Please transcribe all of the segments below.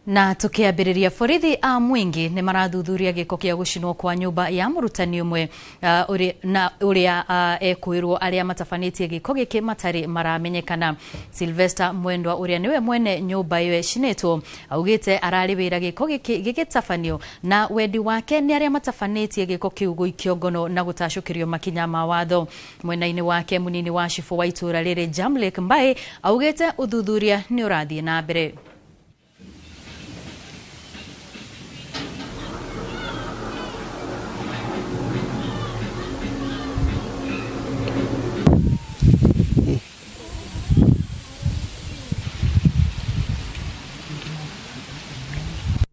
Na tukiambiriria, borithi a Mwingi ni marathuthuria giko kia gucinwo kwa nyumba ya murutani umwe na uria ekwirwo aria matabanitie giko giki matari maramenyekana. Sylvester Mwendwa uria niwe mwene nyumba iyo ecinitwo augite arari wira giko giki gigitabanio na wendi wake ni aria matabanitie giko kiu guikio ngono na gutacukirio makinya ma watho. Mwena-ini wake munini wa cibu wa itura riri Jamlek Mbai augite uthuthuria ni urathie na mbere.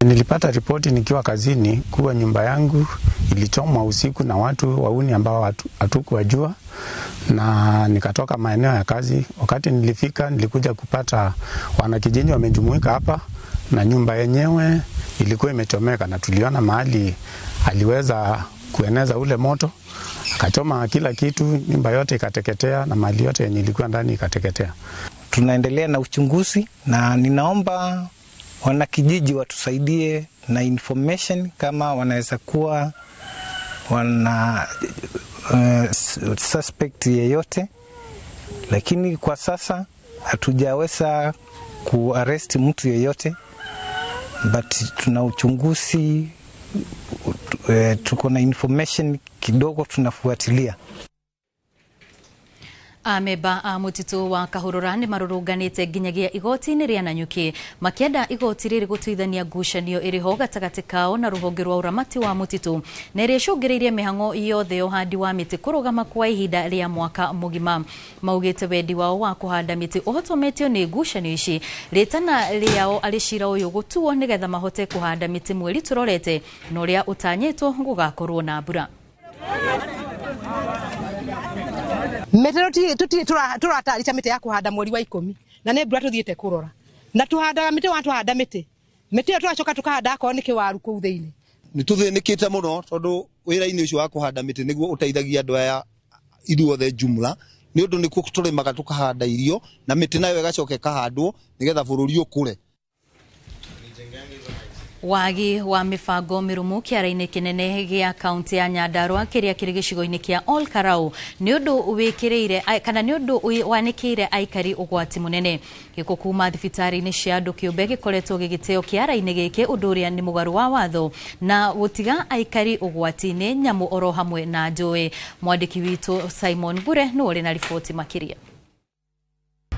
Nilipata ripoti nikiwa kazini kuwa nyumba yangu ilichomwa usiku na watu wauni ambao hatukuwajua, na nikatoka maeneo ya kazi. Wakati nilifika nilikuja kupata wanakijiji wamejumuika hapa na nyumba yenyewe ilikuwa imechomeka, na tuliona mahali aliweza kueneza ule moto akachoma kila kitu, nyumba yote ikateketea na mali yote yenye ilikuwa ndani ikateketea. Tunaendelea na uchunguzi na ninaomba wanakijiji watusaidie na information kama wanaweza kuwa wana suspect yeyote, lakini kwa sasa hatujaweza kuarrest mtu yeyote, but tuna uchunguzi, tuko na information kidogo tunafuatilia. Ameba a mutitu wa Kahurura ni marurunganite nginyagia igoti-inĩ rĩa Nanyuki makienda igoti rĩrĩ gũtuithania ngucanio ĩrĩ ho gatagatĩ kao na rũhonge rwa ũramati wa mũtitũ na ĩrĩa ĩcũngĩrĩirie mĩhang'o yothe ya ũhandi wa mĩtĩ kũrũgama kwa ihinda rĩa mwaka mũgima. Maugĩte wendi wao wa kũhanda mĩtĩ ũhotometio nĩ ngucanio ici, rĩtana rĩao arĩ cira ũyũ gũtuo nĩgetha mahote kũhanda mĩtĩ mweri tũrorete na ũrĩa ũtanyĩtwo gũgakorwo na mbura. Mĩtĩ tũtirĩ tũratarica mĩtĩ ya kũhanda mweri wa 10 na nĩ mbura tũthiĩte kũrora, na tũhandaga mĩtĩ wa tũhanda mĩtĩ mĩtĩ ĩyo tũgacoka tũkahanda akorwo nĩ kĩwaru kũu thĩinĩ. Nĩ tũthĩnĩkĩte mũno tondũ wĩra-inĩ ũcio wa kũhanda mĩtĩ nĩguo ũteithagia andũ aya ithuothe jumla, nĩ ũndũ nĩkuo tũrĩmaga tũkahanda irio na mĩtĩ nayo ĩgacoka ĩkahandwo nĩgetha bũrũri ũkũre. Wagi wa mibango mirumu kiara-inĩ kinene gĩa kaunti ya Nyandarua kĩrĩa kĩrĩ gĩcigo-inĩ kĩa Ol Kalou nĩ ũndũ wĩkĩrĩire kana nĩ ũndũ wanĩkĩire aikari ũgwati mũnene. Gĩko kuma thibitarĩ-inĩ cia andũ kĩũmbe gĩkoretwo gĩgĩteo kĩara-inĩ gĩkĩ, ũndũ ũrĩa nĩ mũgarũ wa watho na gũtiga aikari ũgwati-inĩ, nyamũ oro hamwe na njũĩ. Mwandĩki witũ Simon Bure nĩ ũrĩ na riboti makĩria.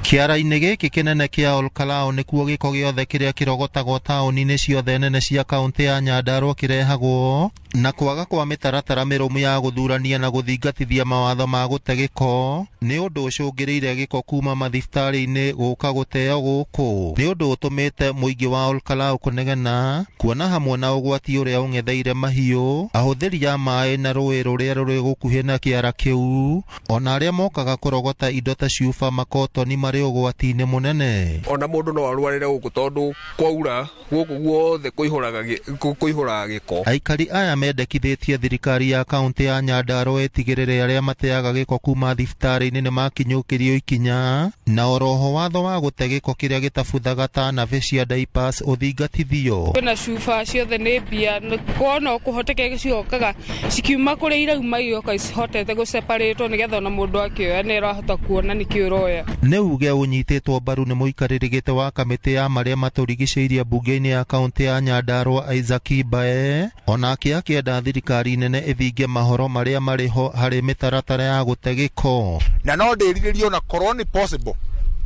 Kĩara-inĩ gĩkĩ kĩnene kĩa Ol Kalou nĩkuo gĩko gĩothe kĩrĩa kĩrogotagwo taũni-inĩ ciothe nene cia kaunti ya Nyandarua kĩrehagwo, na kwaga kwa mĩtaratara mĩrũmu ya gũthurania na gũthingatithia mawatho ma gũte gĩko nĩ ũndũ ũcũngĩrĩire gĩko kuma mathibitarĩ-inĩ gũka gũteo gũkũ. Nĩ ũndũ ũtũmĩte mũingĩ wa Ol Kalou kũnegena kuona hamwe na ũgwati ũrĩa ũng'etheire mahiũ, ahũthĩri a maĩ na rũĩ rũrĩa rũrĩ gũkuhĩ na kĩara kĩu, ona arĩa mokaga kũrogota indo ta cuba, makotoni marĩ ũgwati-inĩ mũnene. Ona mũndũ no arwarĩre gũkũ tondũ kwaura gũkũ guothe kũihũraga gĩko. Aikari aya mendekithĩtie thirikari ya kaunti ya Nyandarua ĩtigĩrĩre arĩa mateaga gĩko kuma thibitarĩ-inĩ nĩmakinyũkĩrio ikinya, na oroho watho wa gũte gĩko kĩrĩa gĩtabuthaga ta nabĩ cia diapers ũthingatithio. Kwĩna cuba ciothe nĩ mbia, korwo no kũhoteke ciokaga cikiuma kũrĩa irauma igĩoka cihotete gũseparĩtwo nĩgetha ona mũndũ akĩoya nĩ arahota kuona nĩkĩ ũroya. Nĩ uge ũnyitĩtwo mbaru nĩ mũikarĩri gĩtĩ wa kamĩtĩ ya marĩa matũrigicĩirie mbunge-inĩ ya kaunti ya Nyandarua Isaac Mbae, onake akĩenda thirikari nene ĩthinge mahoro marĩa marĩ ho harĩ mĩtaratara ya gũte gĩko. Na no ndĩrirĩrie ona korwo nĩ possible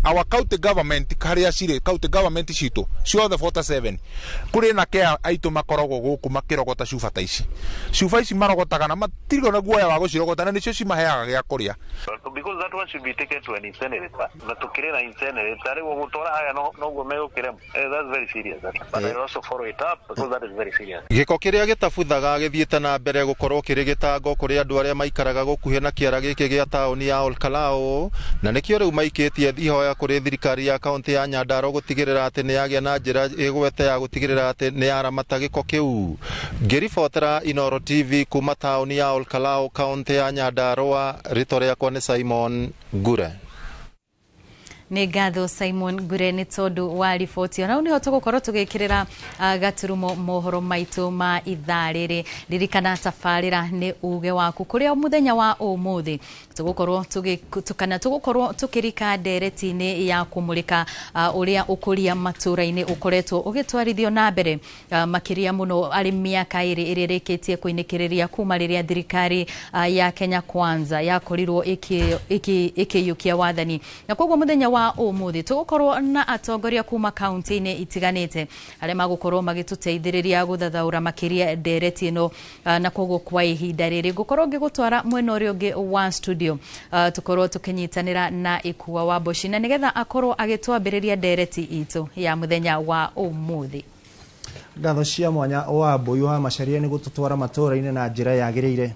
our county government harĩa cirĩ county government citũ ciothe 47 kũrĩ na kea aitũ makoragwo gũkũ makĩrogota cuba ta ici. Cuba ici marogotaga na matirĩ na guoya wa gũcirogota na nĩcio cimaheaga gĩa kũrĩa. Because that one should be taken to an incinerator. Na tukĩrĩ na incinerator rĩu ũgũtwara haya noguo megũkĩrema. That's very serious. But I also follow it up because that is very serious. Gĩko kĩrĩa gĩtabuthaga gĩthiĩte na mbere gũkorwo kĩrĩ gĩtango kũrĩ andũ arĩa maikaraga gũkuhĩ na kĩara gĩkĩ gĩa taũni ya Ol Kalou, na nĩkĩo rĩu maikĩtie ihoya kũrĩ thirikari ya kaunti ya Nyandarua gũtigĩrĩra atĩ nĩ yagĩa na njĩra ĩgwete ya gũtigĩrĩra atĩ nĩ yaramata gĩko kĩu. Ngĩribotera Inooro TV kuma taũni ya Ol Kalou, kaunti ya Nyandarua, rĩtwa rĩakwa nĩ Simon Ngure. Nĩ ngatho Simon Ngure nĩ tondũ wa riboti. Ona nĩho tũgũkorwo tũgĩkĩrĩra gaturumo mohoro maitũ ma ithaa rĩrĩ. Ririkana tabarĩra nĩ uge waku kũrĩa mũthenya wa ũmũthĩ tũgũkorwo kana tũgũkorwo tũkĩrika ndereti-inĩ ya kũmũrĩka ũrĩa ũkũria matũra-inĩ ũkoretwo ũgĩtwarithio na mbere, makĩria mũno arĩ mĩaka 2 ĩrĩa ĩrĩkĩtie kũinĩkĩrĩria kuma rĩrĩa thirikari ya Kenya Kwanza yakorirwo ĩkĩiyũkia wathani. Na koguo mũthenya wa ũmũthĩ tũgũkorwo na atongoria kuma kaunti-inĩ itiganĩte arĩa magũkorwo magĩtũteithĩrĩria gũthathaũra makĩria ndereti ĩno. Na koguo kwa ihinda rĩrĩ ngũkorwo ngĩgũtwara mwena ũrĩa ũngĩ wa studio, tũkorwo tũkĩnyitanĩra na Ikua wa Mboci na nĩgetha akorwo agĩtwambĩrĩria ndereti itũ ya mũthenya wa ũmũthĩ. Ngatho cia mwanya wa Mbui wa Macharia nĩ gũtũtwara matũra-inĩ na njĩra yagĩrĩire.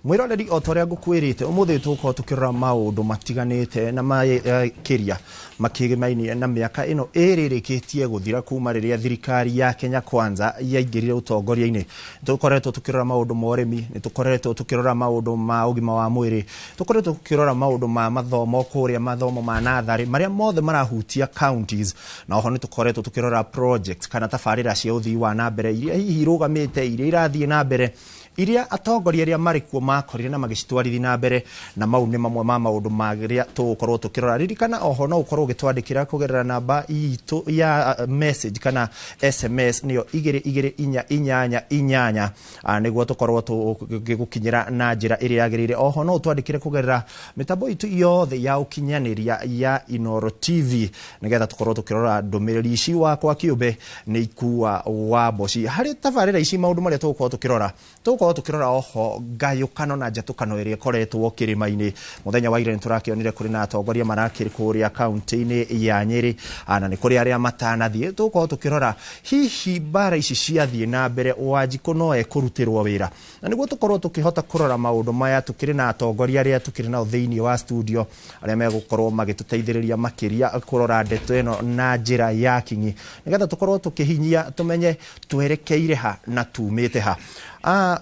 Mwĩroreri, o ta ũrĩa ngũkwĩrĩte, ũmũthĩ tũgũkorwo tũkĩrora maũndũ matiganĩte na makĩria makĩgĩmainie na mĩaka ĩno 2 ĩrĩkĩtie gũthira kuma rĩrĩa thirikari ya Kenya Kwanza yaingĩrire ũtongoria-inĩ. Tũkoretwo tũkĩrora maũndũ ma ũrĩmi, nĩ tũkoretwo tũkĩrora maũndũ ma ũgima wa mwĩrĩ, tũkoretwo tũkĩrora maũndũ ma mathomo kũrĩa mathomo ma natharĩ marĩa mothe marahutia counties, na oho nĩ tũkoretwo tũkĩrora projects kana tabarĩra cia ũthii wa na mbere iria hihi irũgamĩte, iria irathiĩ na mbere, iria atongoria arĩa marĩ kuo makorire na magĩcitwarithi na mbere, na mau nĩ mamwe ma maũndũ marĩa tũgũkorwo tũkĩrora. Ririkana oho no ũkorwo ũgĩtwandĩkĩra kũgerera namba itũ ya message kana SMS nĩyo 22488 nĩguo tũkorwo tũgĩgũkinyĩra na njĩra ĩrĩa yagĩrĩire. Oho no ũtwandĩkĩre kũgerera mĩtambo itũ yothe ya ũkinyanĩria ya Inooro TV nĩgetha tũkorwo tũkĩrora ndũmĩrĩri ici. Wakwa kĩũmbe nĩ Ikua wa Mboci. Harĩ tabarĩra ici maũndũ marĩa tũgũkorwo tũkĩrora, tũgũkorwo tũkĩrora oho ngayũkano na njatũkano ĩrĩa ĩkoretwo kĩrĩma-inĩ. Mũthenya wa ira nĩtũrakĩonire kũrĩ na atongoria marakĩrĩ kũrĩa kaunti-inĩ ya Nyĩrĩ, na nĩ kũrĩ arĩa matanathiĩ. Tũgũkorwo tũkĩrora hihi mbara ici ciathiĩ na mbere Wanjikũ no ekũrutĩrwo wĩra, na nĩguo tũkorwo tũkĩhota kũrora maũndũ maya tũkĩrĩ na atongoria arĩa tũkĩrĩ nao thĩinĩ wa studio arĩa megũkorwo magĩtũteithĩrĩria makĩria kũrora ndeto ĩno na njĩra ya kinyi nĩgetha tũkorwo tũkĩhinyia tũmenye twerekeire ha na tumĩte ha.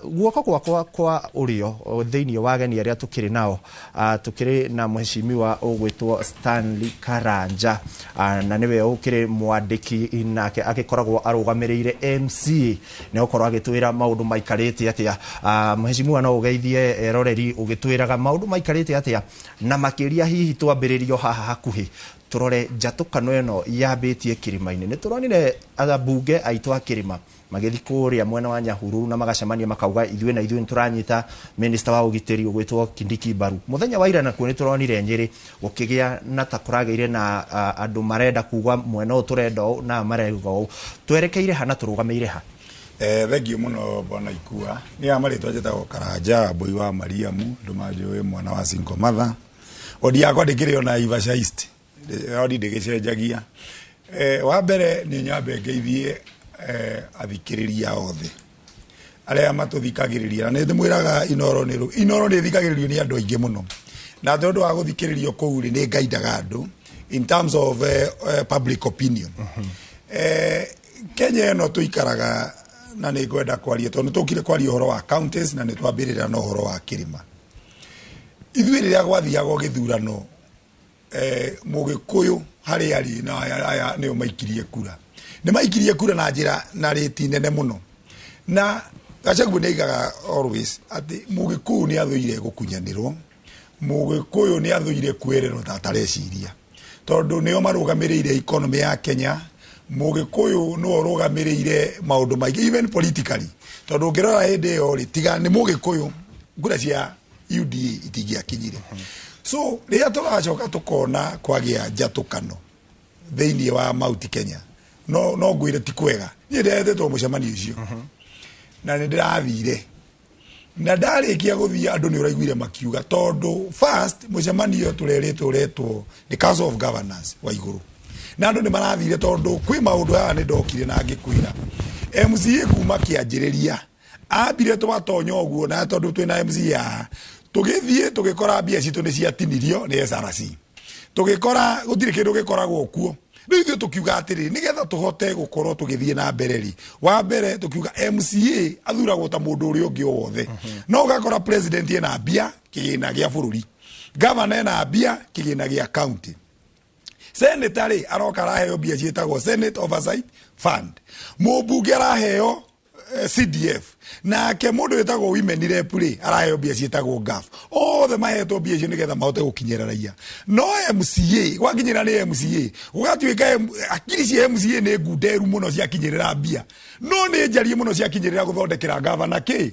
Guoko gwakwa kwa ũrĩo thĩinĩ wa ageni arĩa tũkĩrĩ nao, tũkĩrĩ na mheshimiwa ũgwĩtwo Stanley Karanja, na nĩwe ũkĩrĩ mwandĩki nake agĩkoragwo arũgamĩrĩire MC nĩ gũkorwo agĩtwĩra maũndũ maikarĩte atĩa. Mheshimiwa, no ũgeithie eroreri ũgĩtwĩraga maũndũ maikarĩte atĩa, na makĩria hihi twambĩrĩrio haha hakuhĩ tũrore njatũkano ĩno yambĩtie kĩrĩma-inĩ. Nĩ tũronire ambunge aitũ a kĩrĩma magĩthiĩ kũrĩa mwena wa Nyahururu na magacemania makauga ithuĩ na ithuĩ nĩtũranyita minister wa ũgitĩri ũgwĩtwo Kindiki Mbaru. Mũthenya wa ira nakuo nĩtũronire Nyĩrĩ gũkĩgĩa na ta kũragĩire na andũ marenda kuga mwena ũyũ tũrenda ũũ na marauga ũũ. Twerekeire ha na tũrũgamĩire ha? Thengiũ mũno bwana Ikua. Nĩ ya marĩtwa njĩtagwo Karanja Mbui wa Mariamu, andũ manjũĩ mwana wa single mother. Wodi yakwa ndĩkĩrĩ ona Ivasha East, wodi ndĩgĩcenjagia. Wa mbere nĩ nyambe ngeithie athikĩrĩria othe arĩa matũthikagĩrĩria, na nĩ ndĩmwĩraga Inooro nĩ Inooro nĩ ĩthikagĩrĩrio nĩ andũ aingĩ mũno, na tondũ wa gũthikĩrĩrio kũu rĩ, nĩ ngaindaga andũ in terms of public opinion. Kenya ĩno tũikaraga, na nĩ ngwenda kwaria tondũ nĩ tũkire kwaria ũhoro wa counties na nĩ twambĩrĩra na ũhoro wa kĩrĩma. Ithuĩ rĩrĩa gwathiagwo gĩthurano, Mũgĩkũyũ harĩa arĩ na aya nĩo maikirie kura, nĩ maikirie kura na njĩra na rĩti nene mũno, na Gachagua nĩ aigaga always atĩ Mũgĩkũyũ nĩ athũire gũkunyanĩrwo, Mũgĩkũyũ nĩ athũire kwĩrĩrwo ta atareciria, tondũ nĩo marũgamĩrĩire economy ya Kenya. Mũgĩkũyũ nĩwe ũrũgamĩrĩire maũndũ maingĩ even politically, tondũ ũngĩrora hĩndĩ ĩyo rĩ, tiga nĩ Mũgĩkũyũ ngura cia UDA itingĩakinyire. So rĩrĩa tũracoka tũkona kwagĩa njatũkano thĩinĩ wa Mount Kenya, no ngwĩre ti kwega. Niĩ ndĩretĩtwo mũcemanio ũcio na nĩ ndĩrathire, na ndarĩkia gũthiĩ andũ nĩ ũraiguire makiuga, tondũ first mũcemanio tũrerĩtwo ũretwo nĩ Council of Governors wa igũrũ, na andũ nĩ marathire tondũ kwĩ maũndũ aya nĩ ndokire na ngĩkwĩra MCA kuma kĩanjĩrĩria ambire twatonya ũguo, na tondũ twĩna MCA tũgĩthiĩ tũgĩkora mbia citũ nĩ ciatinirio nĩ SRC, tũgĩkora gũtirĩ kĩndũ gĩkoragwo kuo. Rĩu ithuĩ tũkiuga atĩrĩrĩ, nĩgetha tũhote gũkorwo tũgĩthiĩ na mbere rĩ, wa mbere tũkiuga MCA athuragwo ta mũndũ ũrĩa ũngĩ o wothe. No ũgakora president ena mbia kĩgĩna gĩa bũrũri, governor ena mbia kĩgĩna gĩa county, Senator rĩ, aroka araheo mbia ciĩtagwo Senate Oversight Fund. Mũmbunge araheo CDF. Nake mũndũ wĩtagwo women rep rĩ, araheo mbia ciĩtagwo GAF. Othe mahetwo mbia icio nĩgetha mahote gũkinyĩra raia. No MCA gwakinyĩra nĩ MCA, gũgatuĩka akiri cia MCA nĩ ngunderu mũno ciakinyĩrĩra mbia, no nĩ njarie mũno ciakinyĩrĩra gũthondekera gavana kĩ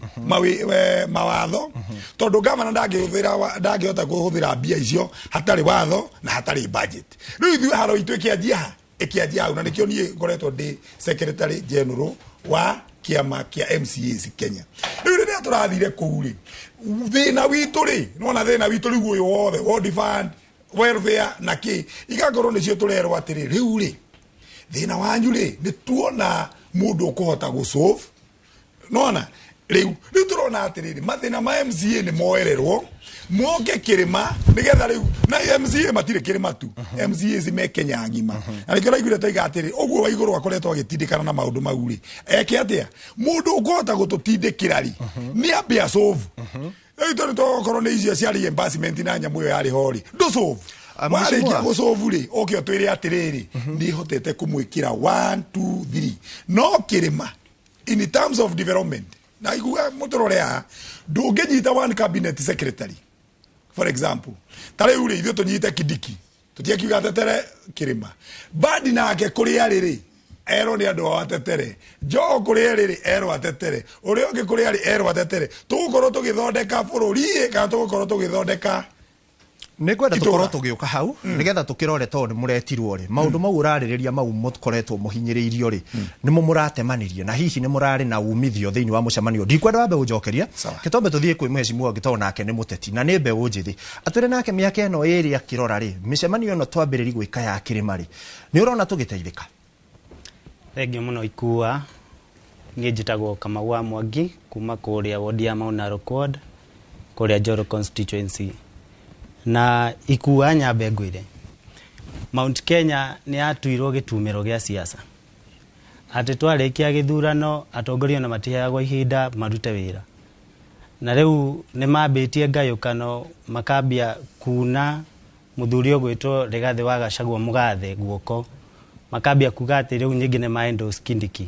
mawatho, tondũ gavana ndangĩhota kũhũthĩra mbia icio hatarĩ watho na hatarĩ budget. Rĩu ithuĩ haro itũ ĩkĩanjia ha? Ĩkĩanjia hau, na nĩkĩo niĩ ngoretwo ndĩ secretary general wa kĩama kĩa MCAs Kenya. Rĩu rĩrĩa tũrathire kũu rĩ, thĩna witũ rĩ, nĩwona thĩna witũ rĩu ũyũ wothe, ward fund, welfare na kĩ, igakorwo nĩcio tũrerwo atĩrĩ, rĩu rĩ, thĩna wanyu rĩ, nĩ tuona mũndũ ũkũhota gũsolve. Nona rĩu tũrona atĩrĩrĩ, mathĩna ma MCA nĩ moererwo moke kĩrĩma, nĩgetha rĩu na MCA matirĩ kĩrĩma tu, MCA me Kenya ng'ima. Na nĩkĩo raiguire toiga atĩrĩ, ũguo wa igũrũ akoretwo agĩtindĩkana na maũndũ mau rĩ, eke atĩa? Mũndũ ũkũhota gũtũtindĩkĩra rĩ, nĩ ambe asolve. Rĩu tondũ tokorwo nĩ icio cia reimbursement na nyamũ ĩyo yarĩ ho rĩ, ndũsolve. Warĩkia gũsolve rĩ, ũke ũtwĩre atĩrĩrĩ, nĩ hotete kũmwĩkĩra 1 2 3. No kĩrĩma in terms of development, na igua mũtũrore haha, ndũngĩnyita one cabinet secretary for example, ta rĩu rĩ, ithuĩ tũnyite Kindiki, tũtiakiuga atetere kĩrĩma. Badi nake kũrĩa arĩ rĩ, erwo nĩ andũ ao atetere. Joho kũrĩa arĩ rĩ, erwo atetere. Ũrĩa ũngĩ kũrĩa arĩ, erwo atetere. Tũgũkorwo tũgĩthondeka bũrũri kana tũgũkorwo tũgĩthondeka Nĩ ngwenda tũkorwo tũgĩũka hau nĩgetha tũkĩrore, tondũ nĩ mũretirwo rĩ, maũndũ mau ũrarĩrĩria mau mũkoretwo mũhinyĩrĩirio rĩ, nĩmo mũratemanirie na hihi nĩ mũrarĩ na umithio thĩinĩ wa mũcemanio. Ndikwenda wambe ũnjokerie, kĩtombe tũthiĩ kwĩ mheshimiwa ũngĩ, tondũ nake nĩ mũteti na nĩ mbeũ njĩthĩ, atwĩre nake mĩaka ĩno ĩrĩ akĩrora rĩ, mĩcemanio ĩno twambĩrĩri gwĩka ya kĩrĩma rĩ, nĩ ũrona tũgĩteithĩka? Thengiũ mũno Ikua. Niĩ njĩtagwo Kamau wa Mwangi kuma kũrĩa wodi ya Mount Narok Ward, kũrĩa Njoro constituency. Na Ikua, nyambe ngwĩre, Mount Kenya nĩ yatuirwo gĩtumĩro gĩa siasa, atĩ twarĩkia gĩthurano atongoria ona matiheagwo ihinda marute wĩra, na rĩu nĩ mambĩtie ngayũkano, makambia kuna mũthuri ũgwĩtwo Rigathĩ wa Gachagua mũgathe guoko, makambia kuga atĩ rĩu nyingĩ nĩ ma endorse Kindiki.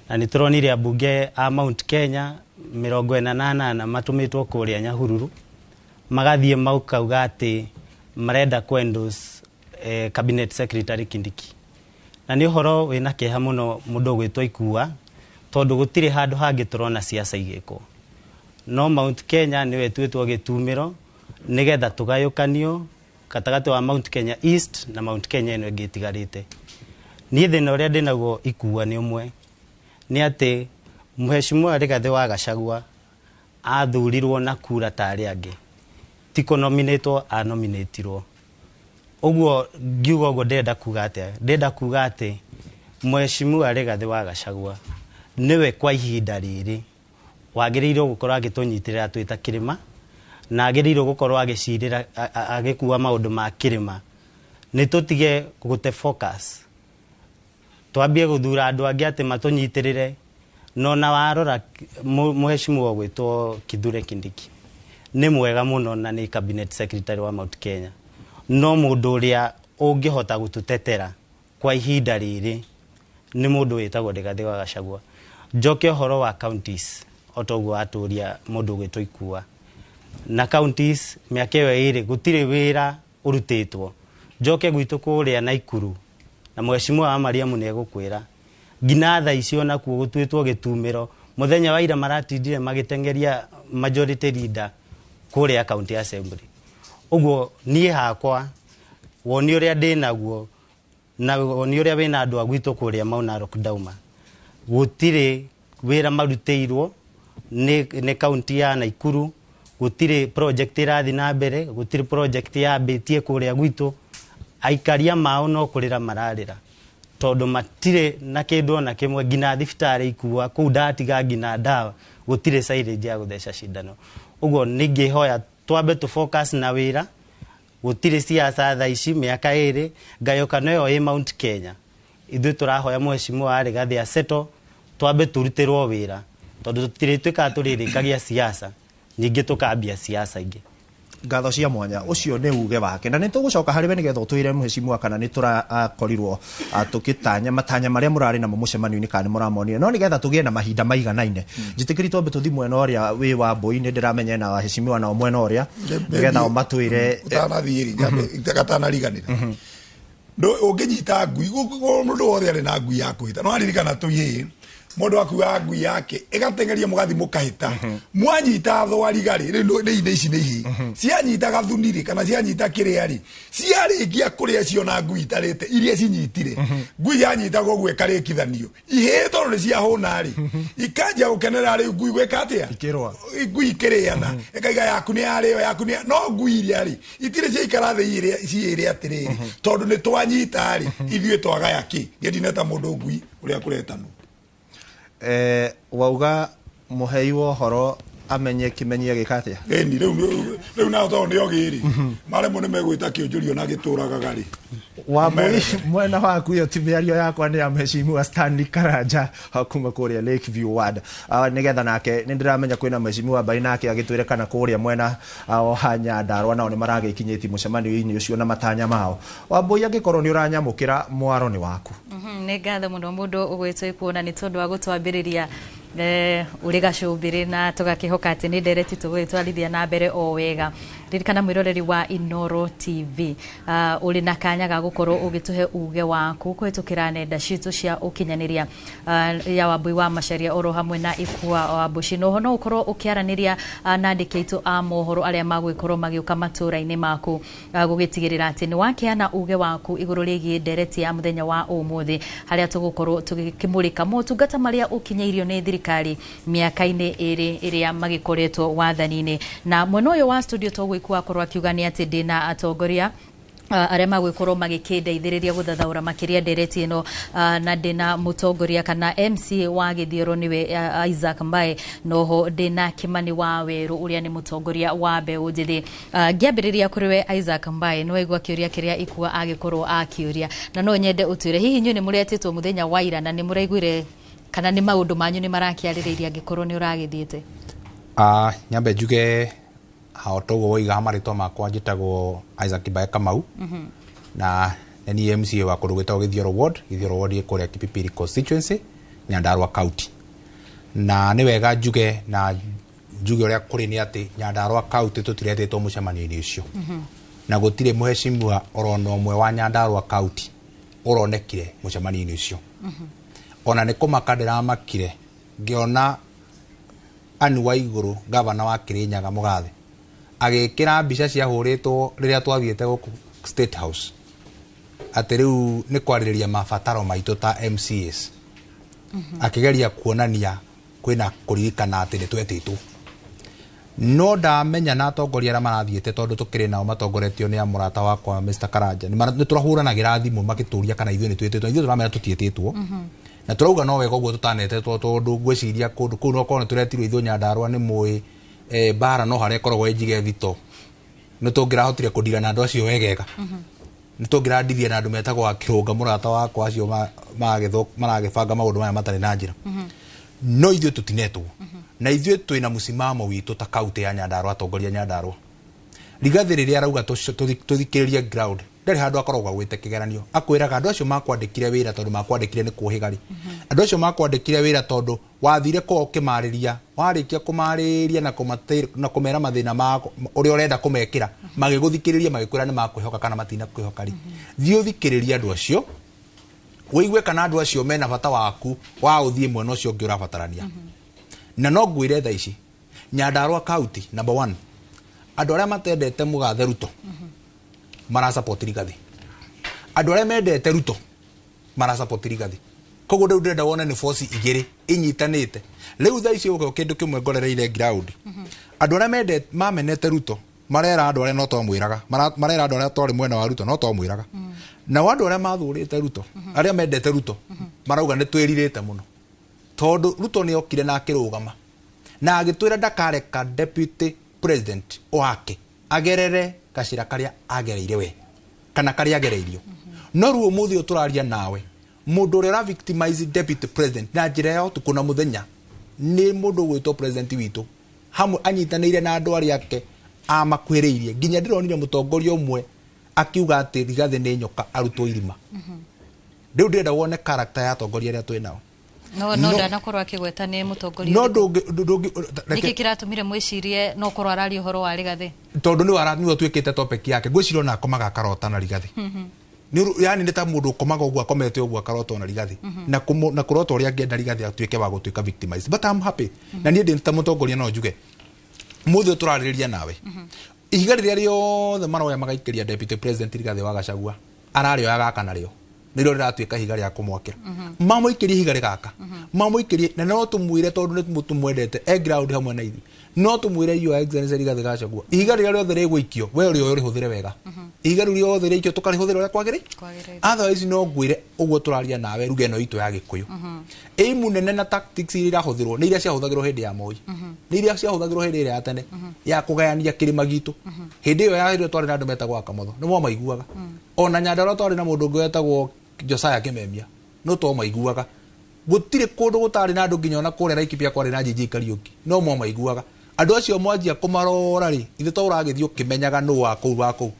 Na nĩ tũronire ambunge a Mount Kenya 48 matũmĩtwo kũrĩa Nyahururu, magathiĩ makauga atĩ marenda ku endorse cabinet secretary Kindiki. Na nĩ ũhoro wĩna kĩeha mũno mũndũ ũgwĩtwo Ikua, tondũ gũtirĩ handũ hangĩ tũrona siasa igĩkwo, no Mount Kenya nĩwe ĩtuĩtwo gĩtumĩro nĩgetha tũgayũkanio gatagatĩ wa Mount Kenya East na Mount Kenya ĩno ĩngĩ ĩtigarĩte. Niĩ thĩna ũrĩa ndĩnaguo Ikua nĩ ũmwe, nĩ atĩ Mheshimiwa Rigathĩ wa Gachagua athurirwo na kura ta arĩa angĩ, ti kũnominĩtwo anominĩtirwo. Ũguo ngiuga ũguo ndĩrenda kuga atĩa? Ndĩrenda kuga atĩ Mheshimiwa Rigathĩ wa Gachagua nĩwe kwa ihinda rĩrĩ wagĩrĩirwo gũkorwo agĩtũnyitĩrĩra twĩ ta kĩrĩma, na agĩrĩirwo gũkorwo agĩcirĩra agĩkua maũndũ ma kĩrĩma. Nĩ tũtige gũte focus, twambie gũthura andũ angĩ atĩ matũnyitĩrĩre. No na warora mheshimiwa ũgwĩtwo Kithure Kindiki nĩ mwega mũno na nĩ cabinet secretary wa Mount Kenya, no mũndũ ũrĩa ũngĩhota gũtũtetera kwa ihinda rĩrĩ nĩ mũndũ wĩtagwo Rigathĩ wa Gachagua. Njoke ũhoro wa counties, o ta ũguo atũria mũndũ ũgwĩtwo Ikua, na counties mĩaka ĩyo ĩrĩ gũtirĩ wĩra ũrutĩtwo. Njoke gwitũ kũrĩa Naikuru, na mheshimiwa wa Mariamu nĩ egũkwĩra, nginya thaa ici onakuo gũtuĩtwo gĩtumĩro. Mũthenya wa ira maratindire magĩteng'eria majority leader kũrĩa county assembly. Ũguo niĩ hakwa woni ũrĩa ndĩnaguo na woni ũrĩa wĩna andũ a gwitũ kũrĩa Mount Narok ndauma, gũtirĩ wĩra marutĩirwo nĩ county ya Naikuru, gũtirĩ project ĩrathiĩ na mbere, gũtirĩ project yambĩtie kũrĩa gwitũ. Aikaria mao no kũrĩra mararĩra, tondũ matirĩ na kĩndũ ona kĩmwe, nginya thibitarĩ Ikua kũu ndatiga nginya ndawa, gũtirĩ syringe ya gũtheca cindano. Ũguo ningĩhoya twambe tũ focus na wĩra, gũtirĩ siasa thaa ici. Mĩaka ĩrĩ ngayũkano ĩyo ĩ Mount Kenya, ithuĩ tũrahoya mheshimiwa wa Rigathĩ aceto, twambe tũrutĩrwo wĩra, tondũ tũtirĩtuĩkaga tũrĩrĩkagia siasa ningĩ tũkambia siasa ingĩ. Ngatho cia mwanya ucio nĩ uge wake na nĩ tũgũcoka harĩ we nĩgetha ũtwĩre mheshimiwa kana nĩ tũrakorirwo tũkĩtanya matanya marĩa mũrarĩ namo mũcemanio-inĩ kana nĩ mũramonire, no nĩgetha tũgĩe na mahinda maiganaine njĩtĩkĩri twambe tũthi mwena ũrĩa wĩ wa mbũi. Nĩ ndĩramenya na waheshimiwa nao mwena ũrĩa nĩgetha o matwĩre. Ũtanathiĩ rĩ, gatanariganĩra, ũngĩnyita ngui, mũndũ wothe arĩ na ngui ya kũhĩta. No aririkana tũihĩ mũndũ akuaga ngui yake ĩgateng'eria, mũgathi mũkahĩta, mwanyita thwariga rĩ, rĩu nĩ inĩ ici nĩ ihĩ cianyita gathuni rĩ, kana cianyita kĩrĩa rĩ, ciarĩkia kũrĩa ciona ngui itarĩte iria cinyitire. Ngui yanyitagwo ũguo ĩkarĩkithanio ihĩ, tondũ nĩ ciahũna rĩ, ikanjia gũkenera rĩu ngui gwĩka atĩa? Ikĩrũa. Ngui ikĩrĩana, ĩkaiga yaku nĩ yarĩo, yaku nĩ no ngui iria rĩ itirĩ ciaikara thĩ ciĩre atĩrĩrĩ, tondũ nĩ twanyita rĩ, ithuĩ twagaya kĩ? Niĩ ndineta mũndũ ngui ũrĩa kũretanwo. Wauga mũhei wa ũhoro amenye kĩmenyia gĩka atĩa? Ĩni rĩu nao tondũ nĩ ogĩ rĩ, maremwo nĩ megwĩta kĩũnjũrio na gĩtũragaga rĩ. Wambui, mwena waku ĩyo ti mĩario yakwa, nĩ ya mheshimiwa Stanley Karanja kuma kũrĩa Lakeview Ward. Nĩgetha nake nĩ ndĩramenya kwĩna mheshimiwa Mbai nake agĩtwĩre kana kũrĩa mwena wa Nyandarua nao nĩ maragĩkinyĩtie mũcemanio-inĩ ũcio na matanya mao. Wambui, angĩkorwo nĩ ũranyamũkĩra, mwaro nĩ waku. Nĩ ngatho mũno mũndũ ũgwĩtwo ikuona nĩ tondũ wa gũtwambĩrĩria ũrĩ gacũmbĩrĩ, na tũgakĩhoka atĩ nĩ ndereti tũgũgĩtwarithia na mbere o wega. Ririkana mwĩroreri wa Inoro TV, ũrĩ na kanya ga gũkorwo ũgĩtũhe uge waku kũhĩtũkĩra nenda citũ cia ũkinyanĩria ya Wambui wa Macharia oro hamwe na Ikua wa Mbuci. Noho no ũkorwo ũkĩaranĩria na andĩki aitũ a mohoro arĩa magũgĩkorwo magĩũka matũũra-inĩ maku gũgĩtigĩrĩra atĩ nĩ wakĩana uge waku igũrũ rĩgiĩ ndereti ya mũthenya wa ũmũthĩ, harĩa tũgũkorwo tũgĩkĩmũrĩka motungata marĩa ũkinyĩirio nĩ thirikari mĩaka-inĩ 2 ĩrĩa magĩkoretwo wathani-inĩ. Na mwena ũyũ wa studio tũgũikua akorwo akiuga nĩ atĩ ndĩna atongoria arĩa magũgĩkorwo magĩkĩndeithĩrĩria gũthathaũra makĩria ndereti ĩno, na ndĩna mũtongoria kana MC wa Gĩthioro nĩwe Isaac Mbae, noho ndĩna Kimani wa Werũ ũrĩa nĩ mũtongoria wa mbeũ njĩthĩ. Ngĩambĩrĩria kũrĩ we Isaac Mbae, nĩ waigua kĩũria kĩrĩa Ikua agĩkorwo akĩũria, na no nyende ũtwĩre hihi inyuĩ nĩ mũretĩtwo mũthenya wa ira na nĩ mũraiguire kana nĩ maũndũ manyu nĩ marakĩarĩrĩirie angĩkorwo nĩ ũragĩthiĩte? Nyambe njuge o toguo woiga, marĩtwa makwa njĩtagwo Isaac Mbae Kamau na nĩ niĩ MCA wa kũndũ gwĩtagwo Gĩthioro Ward. Gĩthioro Ward ĩ kũrĩa Kipipiri constituency, Nyandarua County. Na nĩ wega njuge na njuge ũrĩa kũrĩ nĩ atĩ Nyandarua County tũtiretĩtwo mũcemanio-inĩ ũcio, na gũtirĩ mũheshimiwa orona ũmwe wa Nyandarua County ũronekire mũcemanio-inĩ ũcio. Ona nĩ kũmaka ndĩramakire ngĩona Anne Waigũrũ, gavana wa Kirinyaga mũgathe, agĩkĩra mbica ciahũrĩtwo rĩrĩa twathiĩte gũkũ State House atĩ rĩu nĩ kwarĩrĩria mabataro maitũ ta MCAs, akĩgeria kuonania kwĩna kũririkana atĩ nĩ twetĩtwo. No ndamenya na atongoria arĩa marathiĩte, tondũ tũkĩrĩ nao matongoretio nĩ a mũrata wakwa Mr. Karanja, nĩ tũrahũranagĩra thimũ makĩtũria kana ithuĩ nĩ twĩtĩtwo. Ithuĩ tũramera tũtiĩtĩtwo na tũrauga no wega ũguo tũtanetetwo, tondũ ngwĩciria kũndũ kũu nokorwo nĩ tũretirwo ithuĩ Nyandarua nĩ mũĩ mbara no harĩa ĩkoragwo ĩ njige thito, nĩ tũngĩrahotire kũndira na andũ acio wegega, nĩ tũngĩrandirie na andũ metagwo akĩrũnga mũrata wakwa acio maragĩbanga maũndũ maya matarĩ na njĩra. No ithuĩ tũtinetwo na ithuĩ twĩna mũsimamo witũ ta kaunti ya Nyandarua. Atongoria Nyandarua, Rigathĩ rĩrĩa arauga tũthikĩrĩrie ground, ndarĩ handũ akoragwo agwĩte kĩgeranio. Akwĩraga andũ acio makwandĩkire wĩra tondũ makwandĩkire nĩ kũhĩga rĩ, andũ acio makwandĩkire wĩra tondũ wathire kwao ũkĩmarĩria, warĩkia kũmarĩria na kũmera mathĩna mako ũrĩa ũrenda kũmekĩra, magĩgũthikĩrĩria, magĩkwĩra nĩ makwĩhoka kana matina kwĩhoka rĩ, thiĩ ũthikĩrĩrie andũ acio wĩigue kana andũ acio mena bata waku wa ũthiĩ mwena ũcio ũngĩ ũrabatarania. Na no ngwĩre thaa ici Nyandarua County, number one, andũ arĩa matendete mũgathe Ruto marasupport Rigathi, andũ arĩa mendete Ruto marasupport Rigathi. Koguo rĩu ndĩrenda wone nĩ force igĩrĩ inyitanĩte rĩu thaa ici. Ũguo kĩndũ kĩmwe ngorereire ground, andũ arĩa mendete mamenete Ruto marera andũ arĩa no twamwĩraga, marera andũ arĩa twarĩ mwena wa Ruto no twamwĩraga, nao andũ arĩa mathũrĩte Ruto, arĩa mendete Ruto, marauga nĩ twĩrirĩte mũno tondũ Ruto nĩ okire na akĩrũgama na agĩtwĩra ndakareka deputy president wake agerere gacĩra karĩa agereire we kana karĩa agereirio. No rĩu ũmũthĩ ũyũ tũraria nawe, mũndũ ũrĩa ũra victimize deputy president na njĩra ya ũtukũ na mũthenya nĩ mũndũ ũgwĩtwo president witũ hamwe anyitanĩire na andũ arĩa ake. Amakuhĩrĩirie nginya ndĩronire mũtongoria ũmwe akiuga atĩ Rigathĩ nĩ nyoka arutwo irima. Rĩu ndĩrenda wone character ya atongoria arĩa twĩ nao. No no ndanakorwo akĩgweta nĩ mũtongoria. No ndũngĩ nĩkĩ kĩratũmire mwĩcirie no korwo araria ũhoro wa Rigathĩ? Tondũ nĩwe ũtuĩkĩte topic yake. Ngwĩciria ona akomaga akarota na Rigathĩ. Yani nĩ ta mũndũ ũkomaga ũguo akomete ũguo akarota na Rigathĩ na kũrota ũrĩa angĩenda Rigathĩ atuĩke wa gũtuĩka victimized. But I'm happy. Na niĩ ndĩ ta mũtongoria no njuge mũthĩ ũyũ tũrarĩrĩria nawe, ihiga rĩrĩa rĩothe maroya magaikĩria Deputy President Rigathĩ wa Gachagua ararĩoya gaka narĩo nĩrĩo rĩratuĩka ihiga rĩa kũmwakĩra. Mamũikĩrie ihiga rĩgaka, mamũikĩrie, na no tũmwĩre tondũ nĩ tũmwendete e ground hamwe na ithuĩ, no tũmwĩre Your Excellency Rigathĩ Gachagua, ihiga rĩrĩa rĩothe rĩgũikio we ũrĩoya ũrĩhũthĩre wega. Ihiga rĩu rĩothe rĩikio tũkarĩhũthĩra ũrĩa kwagĩrĩire. Otherwise no ngwĩre ũguo tũraria nawe ruga ĩno itũ ya Gĩkũyũ, ĩimu nene na tactics iria irahũthĩrwo nĩ iria ciahũthagĩrwo hĩndĩ ya Moi, nĩ iria ciahũthagĩrwo hĩndĩ ĩrĩa ya tene ya kũgayania kĩrĩma gitũ. Hĩndĩ ĩyo ya hĩndĩ ĩyo twarĩ na andũ metagwo Akamotho, nĩ mwamaiguaga. Ona Nyandarua twarĩ na mũndũ ũngĩ wetagwo Josiah Kimemia, no twamaiguaga. Gũtirĩ kũndũ gũtarĩ na andũ nginya ona kũrĩa Laikipia kwarĩ na JJ Kariũki, no mwamaiguaga. Andũ acio mwanjia kũmarora rĩ, ithuĩ to ũragĩthiĩ ũkĩmenyaga nũ wa kũu wa kũu.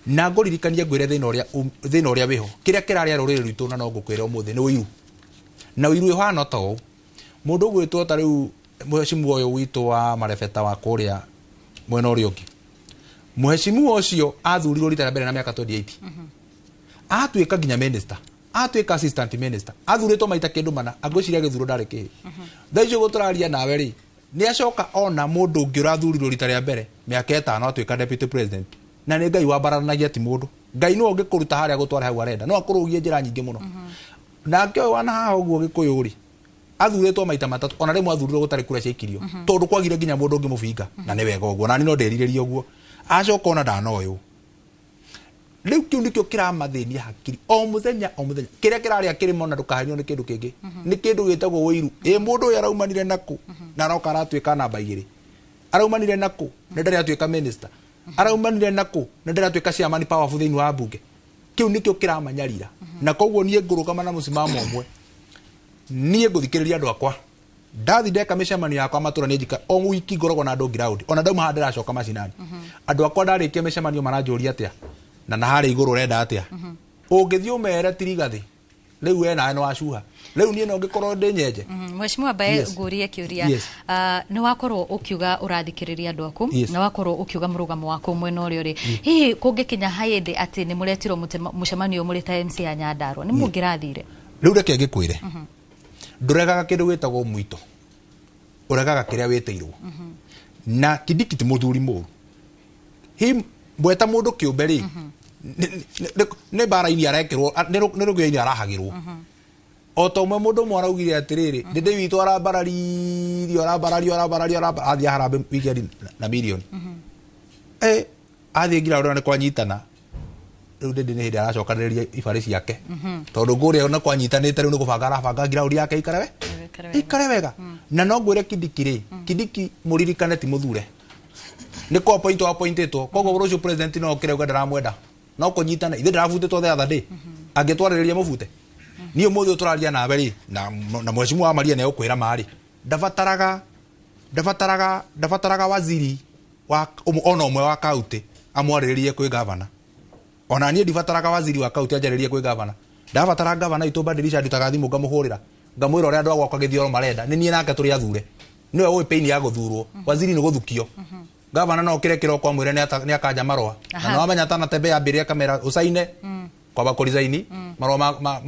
Na ngũririkanie ngwĩre thĩna ũrĩa wĩho, kĩrĩa kĩrarĩa rũrĩrĩ rwitũ, na no ngũkwĩra ũmũthĩ nĩ ũiru. Na ũiru ũhana ta ũũ, mũndũ ũgwĩtwo ta rĩu mũhecimu ũyũ witũ wa marebeta wa kũrĩa mwena ũrĩa ũngĩ, mũhecimu ũcio athurirwo rita rĩa mbere na mĩaka 28, atuĩka nginya minister, atuĩka assistant minister, athurĩtwo maita kĩndũ mana, angwĩciria gĩthuro ndarĩ kĩhĩ. Thaa icio gũtũraria nawe rĩ, nĩ acoka ona mũndũ ũngĩ ũrathurirwo rita rĩa mbere mĩaka 5 atuĩka deputy president. Na nĩ Ngai wambararanagia ti mũndũ. Ngai nĩwe ũngĩkũruta harĩa gũtwara hau arenda, no akũrũgie njĩra nyingĩ mũno. Nake ũyũ wana haha ũguo Gĩkũyũ rĩ, athurĩtwo maita matatũ, ona rĩmwe athurirwo gũtarĩ kura ciaikirio, tondũ kwagire nginya mũndũ ũngĩ mũbinga. Na nĩ wega ũguo, na niĩ no ndĩrirĩrie ũguo. Acoka ona ndanoywo. Rĩu kĩu nĩkĩo kĩramathĩnia hakiri o mũthenya o mũthenya. Kĩrĩa kĩrarĩa kĩrĩma ona ndũkahenio nĩ kĩndũ kĩngĩ, nĩ kĩndũ gĩtagwo ũiru. Ĩ mũndũ ũyũ araumanire nakũ na aroka aratuĩka namba 2, araumanire nakũ na ndarĩ atuĩka minister, araumanire nakũ na ndarĩ atuĩka chairman powerful thĩinĩ wa mbunge. Kĩu nĩkĩo kĩramanyarira. Na koguo niĩ ngũrũgama na mũsimamo ũmwe, niĩ ngũthikĩrĩria andũ akwa. Ndathi ndeka mĩcemanio yakwa matũra nĩ njika o wiki ngoragwo na andũ ground, ona ndauma haha ndĩracoka macinani. Andũ akwa ndarĩkia mĩcemanio maranjũria atĩa na harĩa igũrũ ũrenda atĩa. Ũngĩthiĩ ũmere ti Rigathĩ rĩu we nawe nĩ wacuha. Rĩu niĩ no ngĩkorwo ndĩ nyenje. Mheshimiwa Mbae, ngũrie kĩũria. Nĩ wakorwo ũkiuga ũrathikĩrĩria andũ aku, na wakorwo ũkiuga mũrũgamo waku mwena ũrĩa ũrĩ. Hihi kũngĩkinya hĩndĩ atĩ nĩ mũretirwo mũcemanio mũrĩ ta MC ya Nyandarua, nĩ mũngĩrathire? Rĩu reke ngĩkwĩre, ndũregaga kĩndũ gĩtagwo mwito, ũregaga kĩrĩa wĩtĩirwo. Na Kindiki ti mũthuri mũru. Hi mweta mũndũ kĩũmbe rĩ, nĩ mbara-inĩ arekĩrwo, nĩ rũgĩo-inĩ arahagĩrwo. O ta ũmwe mũndũ ũmwe araugire atĩrĩrĩ, ndĩndĩ witũ arambararirio, arambarario, arambarario, athiĩ harambe weekend na mirioni. Athiĩ nginya ũrĩa nĩ kwanyitana. Rĩu ndĩndĩ nĩ hĩndĩ aracokanĩrĩria ibarĩ ciake. Tondũ ngũrĩa nĩ kwanyitanĩte, rĩu nĩ kũbanga arabanga ground yake ikare we, ikare wega. Na no ngwĩre Kindiki rĩ, Kindiki mũririkane ti mũthure, nĩ kũ appoint appointĩtwo. Koguo rũciũ president no okĩre uga ndaramwenda, no kũnyitana ithuĩ ndarabutĩtwo the other day, angĩtwarĩrĩria mũbute. Niĩ ũmũthĩ ũtũraria nawe rĩ, na mheshimiwa wa Maria nĩ egũkwĩra marĩ, ndabataraga waziri wa ona ũmwe wa kaunti amwarĩrĩrie kwĩ gavana. Ona niĩ ndibataraga waziri wa kaunti anjarĩrie kwĩ gavana. Ndabatara gavana itũ Badilisha ndutaga thimũ ngamũhũrĩra, ngamwĩra ũrĩa andũ a gwakwa Gĩthioro marenda, nĩ niĩ nake tũrĩ athure. Nĩwe ũĩ pain ya gũthurwo, waziri nĩ gũthukio. Gavana no okĩre kĩroko amwĩre nĩ akanja marũa. Na no amenya atanatembea ambĩrĩrie kamera ũcaine kwamba kũricaini marũa ma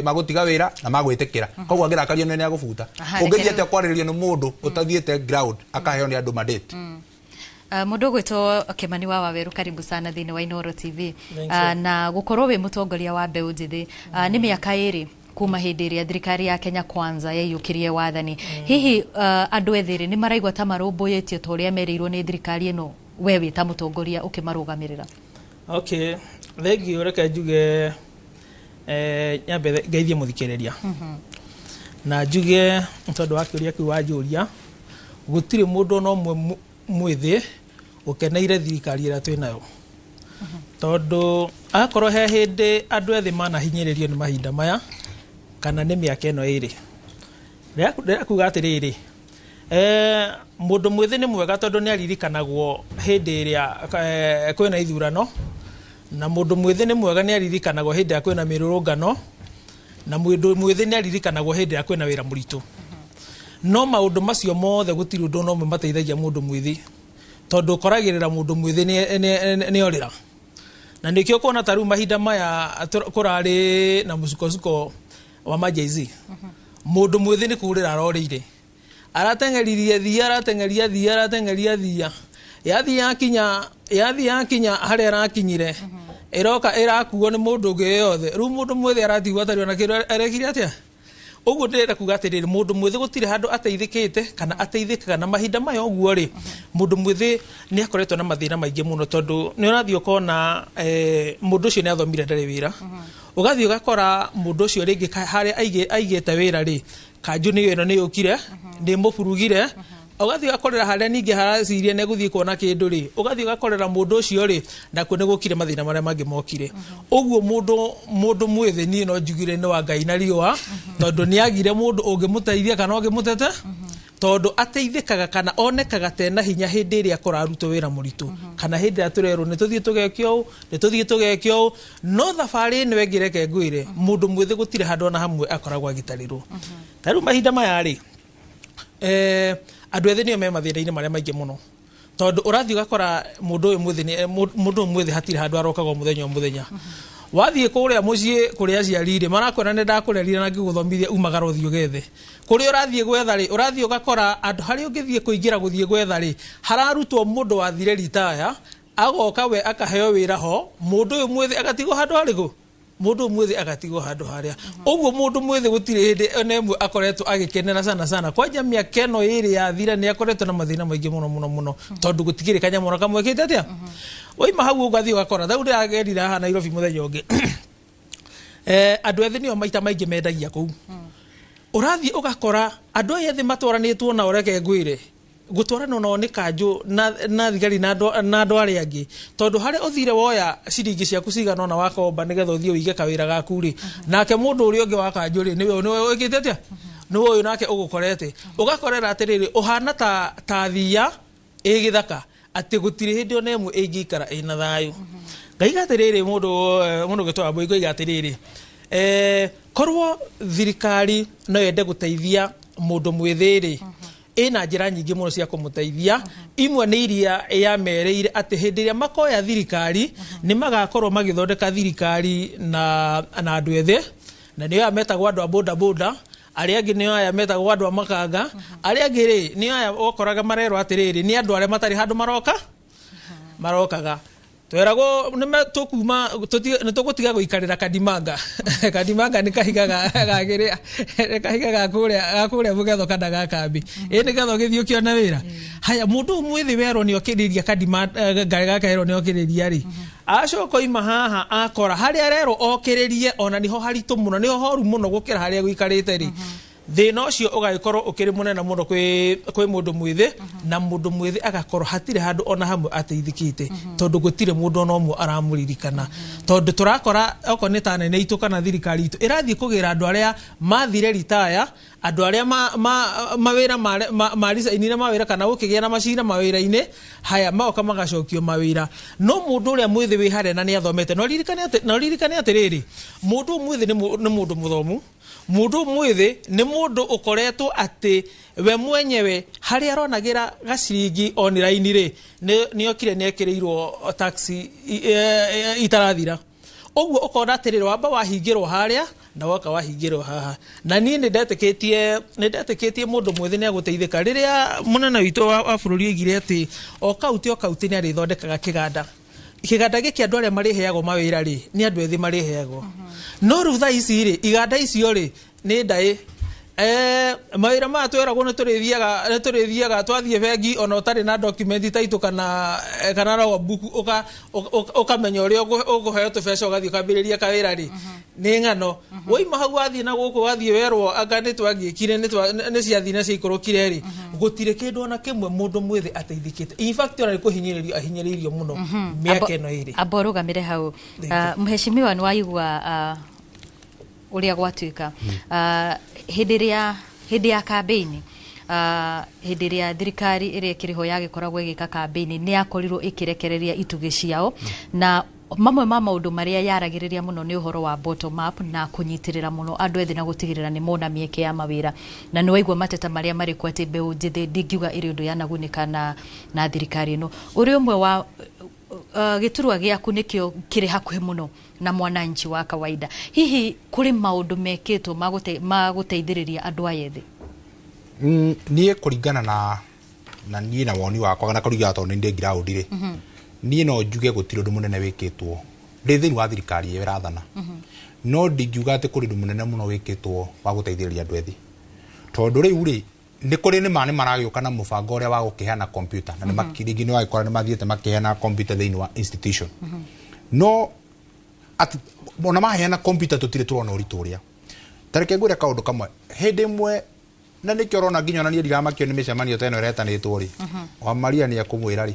magũtiga wĩra na magwĩtĩkĩra. Koguo angĩrakario nĩ agũbuta. Ũngĩthiĩ atĩa kwarĩrĩrio nĩ mũndũ ũtathiĩte ground akaheo nĩ andũ mandate? Mũndũ ũgwĩtwo Kimani wa Waweru, karibu sana thĩinĩ wa Inooro TV. Na gũkorwo wĩ mũtongoria wa mbeũ njĩthĩ, nĩ mĩaka 2 kuma hĩndĩ ĩrĩa thirikari ya Kenya Kwanza yaiyũkirie wathani. Hihi andũ ethĩ rĩ, nĩ maraigua ta marũmbũyĩtio ta ũrĩa merĩirwo nĩ thirikari ĩno, we wĩ ta mũtongoria ũkĩmarũgamĩrĩra? Okay, thengiũ, reke njuge nyambe ngeithie mũthikĩrĩria na njuge tondũ wa kĩũria kĩu wanjũria, gũtirĩ mũndũ ona ũmwe mwĩthĩ ũkeneire thirikari ĩrĩa twĩ nayo. Tondũ akorwo he hĩndĩ andũ ethĩ manahinyĩrĩrio nĩ mahinda maya kana nĩ mĩaka ĩno ĩrĩ, ndĩrakuga atĩrĩrĩ, Mũndũ mwĩthĩ nĩ mwega tondũ nĩ aririkanagwo hĩndĩ ĩrĩa kwĩna ithurano, na mũndũ mwĩthĩ nĩ mwega nĩ aririkanagwo hĩndĩ ĩrĩa kwĩna mĩrũrũngano, na mũndũ mwĩthĩ nĩ aririkanagwo hĩndĩ ĩrĩa kwĩna wĩra mũritũ. No maũndũ macio mothe gũtirĩ ũndũ ona ũmwe mateithagia mũndũ mwĩthĩ, tondũ ũkoragĩrĩra mũndũ mwĩthĩ nĩ orĩra. Na nĩkĩo kuona ta rĩu mahinda maya kũrarĩ na mũcukocuko wa ma Jay Z. Mũndũ mwĩthĩ nĩ kũrĩra arorĩire, arateng'eririe thia, arateng'eria thia, arateng'eria thia, yathiĩ yakinya, yathiĩ yakinya harĩa arakinyire, ĩroka ĩrakuo nĩ mũndũ ũngĩ yothe. Rĩu mũndũ mwĩthĩ aratigwo atarĩ ona kĩndũ arekire atĩa. Ũguo ndĩrenda kuga atĩrĩrĩ, mũndũ mwĩthĩ gũtirĩ handũ ateithĩkĩte kana ateithĩkaga. Na mahinda maya ũguo rĩ, mũndũ mwĩthĩ nĩ akoretwo na mathĩna maingĩ mũno, tondũ nĩ ũrathiĩ ũkona mũndũ ũcio nĩ athomire ndarĩ wĩra. Ũgathiĩ ũgakora mũndũ ũcio rĩngĩ harĩa aigĩte wĩra rĩ, kanjũ nĩ ĩno nĩ yũkire, nĩ mũburugire. Ũgathiĩ ũgakorera harĩa ningĩ haraciria nĩ egũthiĩ kuona kĩndũ rĩ, ũgathiĩ ũgakorera mũndũ ũcio rĩ, nakuo nĩ gũkire mathĩna marĩa mangĩ mokire. Ũguo mũndũ mwĩthĩ niĩ no njugire nĩ wa Ngai na riũa, tondũ nĩ agire mũndũ ũngĩmũteithia kana ũngĩmũtete, tondũ ateithĩkaga kana onekaga tena hinya hĩndĩ ĩrĩa kũrarutwo wĩra mũritũ, kana hĩndĩ ĩrĩa tũrerwo nĩ tũthiĩ tũgeke ũũ, nĩ tũthiĩ tũgeke ũũ. No thabarĩ ĩno ĩngĩ reke ngwĩre, mũndũ mwĩthĩ gũtirĩ handũ ona hamwe akoragwo agĩtarĩrwo. Ta rĩu mahinda maya rĩ, andũ ethĩ nĩo me mathĩna-inĩ marĩa maingĩ mũno, tondũ ũrathiĩ ũgakora mũndũ ũyũ mwĩthĩ, mũndũ ũyũ mwĩthĩ hatirĩ handũ arokaga o mũthenya o mũthenya. Wathiĩ kũrĩa mũciĩ kũrĩa aciari rĩ, marakwĩra nĩ ndakũrerire na ngĩgũthomithia, umagara ũthiĩ ũgethe. Kũrĩa ũrathiĩ gwetha rĩ, ũrathiĩ ũgakora andũ harĩa ũngĩthiĩ kũingĩra gũthiĩ gwetha rĩ, hararutwo mũndũ wathire ritaya, agoka we akaheo wĩra ho, mũndũ ũyũ mwĩthĩ agatigwo handũ harĩkũ? Mũndũ mwĩthĩ agatigwo handũ harĩa. Ũguo mũndũ mwĩthĩ gũtirĩ hĩndĩ ona ĩmwe akoretwo agĩkenera sana sana. Kwanja mĩaka ĩno ĩrĩ yathira nĩ akoretwo na mathĩna maingĩ mũno mũno mũno, tondũ gũtikĩrĩ kanyamũ ona kamwe ekĩte atĩa. Waima hau ũgathiĩ ũgakora rĩu ndĩragerire haha Nairobi mũthenya ũngĩ, andũ ethĩ nĩo maita maingĩ mendagia kũu. Ũrathiĩ ũgakora andũ aya ethĩ matwaranĩtwo nao, reke ngwĩre, gũtwarana nao nĩ kanjũ na thigari na andũ arĩa angĩ, tondũ harĩa ũthire woya ciringi ciaku cigana ũna wakomba nĩgetha ũthiĩ ũige kawĩra gaku rĩ, nake mũndũ ũrĩa ũngĩ wa kanjũ rĩ, nĩwe wĩkĩte atĩa, nĩwe ũyũ nake ũgũkorete. Ũgakorera atĩrĩrĩ, ũhana ta thia ĩ gĩthaka, atĩ gũtirĩ hĩndĩ ona ĩmwe ĩngĩikara ĩna thayũ. Ngaiga atĩrĩrĩ, mũndũ ũgĩtwara mbũi, ngaiga atĩrĩrĩ, korwo thirikari no yende gũteithia mũndũ mwĩthĩ rĩ, ĩna njĩra nyingĩ mũno cia kũmũteithia. Imwe nĩ iria yamereire atĩ hĩndĩ ĩrĩa makoya thirikari nĩ magakorwo magĩthondeka thirikari na andũ ethĩ, na nĩo aya metagwo andũ a boda boda, arĩa angĩ nĩo aya metagwo andũ a makanga, arĩa angĩ rĩ nĩo aya ũkoraga marerwo atĩrĩrĩ nĩ andũ arĩa matarĩ handũ marokaga. Tweragwo tũkuma nĩ tũgũtiga gũikarĩra kadimanga. Kadimanga nĩ kahiga kahiga ga kũrĩa mũgetho kana ga kambi, ĩ nĩgetha ũgĩthiĩ ũkĩone wĩra. Haya, mũndũ ũyũ mwĩthĩ werwo nĩ okĩrĩria kadimanga gaka erwo nĩ okĩrĩria rĩ, acoka oima haha akora harĩa arerwo okĩrĩrie ona nĩho haritũ mũno, nĩho horu mũno gũkĩra harĩa gũikarĩte rĩ, thĩna ũcio ũgagĩkorwo ũkĩrĩ mũnene mũno kwĩ mũndũ mwĩthĩ, na mũndũ mwĩthĩ agakorwo hatirĩ handũ ona hamwe ateithĩkĩte, tondũ gũtirĩ mũndũ ona ũmwe aramũririkana. Tondũ tũrakora okorwo nĩ ta nene itũ kana thirikari itũ ĩrathiĩ kũgĩra andũ arĩa mathire ritaya, andũ arĩa mawĩra maricainire mawĩra kana gũkĩgĩa na macira mawĩra-inĩ, haya magoka magacokio mawĩra. No mũndũ ũrĩa mwĩthĩ wĩ harĩa na nĩ athomete, na ũririkane atĩrĩrĩ, mũndũ mwĩthĩ nĩ mũndũ mũthomu, mũndũ mwĩthĩ nĩ mũndũ ũkoretwo atĩ we mwenyewe harĩa aronagĩra gaciringi online rĩ, nĩ okire nĩ ekĩrĩirwo taxi itarathira. Ũguo ũkona atĩrĩrĩ, wamba wahingĩrwo harĩa na woka wahingĩrwo haha. Na niĩ nĩ ndetĩkĩtie mũndũ mwĩthĩ nĩ agũteithĩka rĩrĩa mũnene witũ wa bũrũri oigire atĩ o kaunti nĩ arĩthondekaga kĩganda. Kĩganda gĩkĩ andũ arĩa marĩheagwo mawĩra rĩ, nĩ andũ ethĩ marĩheagwo. No rĩu thaa ici rĩ, iganda icio rĩ nĩ ndaĩ. Mawĩra maya tweragwo nĩ tũrĩthiaga twathiĩ bengi ona ũtarĩ na document taitũ kana logbook, ũkamenya ũrĩa ũkũheo tũbeca ũgathiĩ ũkambĩrĩria kawĩra rĩ, nĩ ng'ano. Waima hau wathiĩ na gũkũ wathiĩ werwo anga nĩ twagĩkire nĩ ciathiĩ na ciaikũrũkire rĩ, gũtirĩ kĩndũ ona kĩmwe mũndũ mwĩthĩ ateithĩkĩte. In fact ona nĩ kũhinyĩrĩrio ahinyĩrĩirio mũno mĩaka ĩno ĩrĩ. Amba ũrũgamĩre hau. Mheshimiwa, nĩ waigua ũrĩa gwatuĩka hĩndĩ ya kambĩini, Hĩndĩ ĩrĩa thirikari ĩrĩa ĩkĩrĩ ho yagĩkoragwo ĩgĩka kambĩini, nĩ yakorirwo ĩkĩrekereria itugĩ ciao, na mamwe ma maũndũ marĩa yaragĩrĩria mũno nĩ ũhoro wa bottom up na kũnyitĩrĩra mũno andũ ethĩ na gũtigĩrĩra nĩ mona mĩeke ya mawĩra. Na nĩ waigua mateta marĩa marĩ kuo atĩ mbeũ njĩthĩ ndingiuga ĩrĩ ũndũ yanagunĩka na thirikari ĩno. Ũrĩ ũmwe wa gĩturwa gĩaku nĩkĩo kĩrĩ hakuhĩ mũno na mwananchi wa kawaida, hihi kũrĩ maũndũ mekĩtwo ma gũteithĩrĩria andũ aya ethĩ? Niĩ kũringana na niĩ na woni wakwa, na kũringana tondũ nĩ ndĩ ground rĩ, niĩ no njuge gũtirĩ ũndũ mũnene wĩkĩtwo. Ndĩ thĩinĩ wa thirikari ĩyo ĩrathana, no ndingiuga atĩ kũrĩ ũndũ mũnene mũno wĩkĩtwo wa gũteithĩrĩria andũ ethĩ, tondũ rĩu rĩ nĩ kũrĩ nĩ ma nĩ maragĩũka na mũbango ũrĩa wa gũkĩheana computer, na rĩngĩ nĩ wagĩkora nĩ mathiĩte makĩheana computer thĩinĩ wa institution, no atĩ ona maheana computer tũtirĩ tũrona ũritũ ũrĩa. Ta reke ngwĩre kaũndũ kamwe. Hĩndĩ ĩmwe, na nĩkĩo ũrona nginya ona niĩ ndiramakio nĩ mĩcemanio ta ĩno ĩretanĩtwo rĩ, wa Maria nĩ ekũmwĩra rĩ,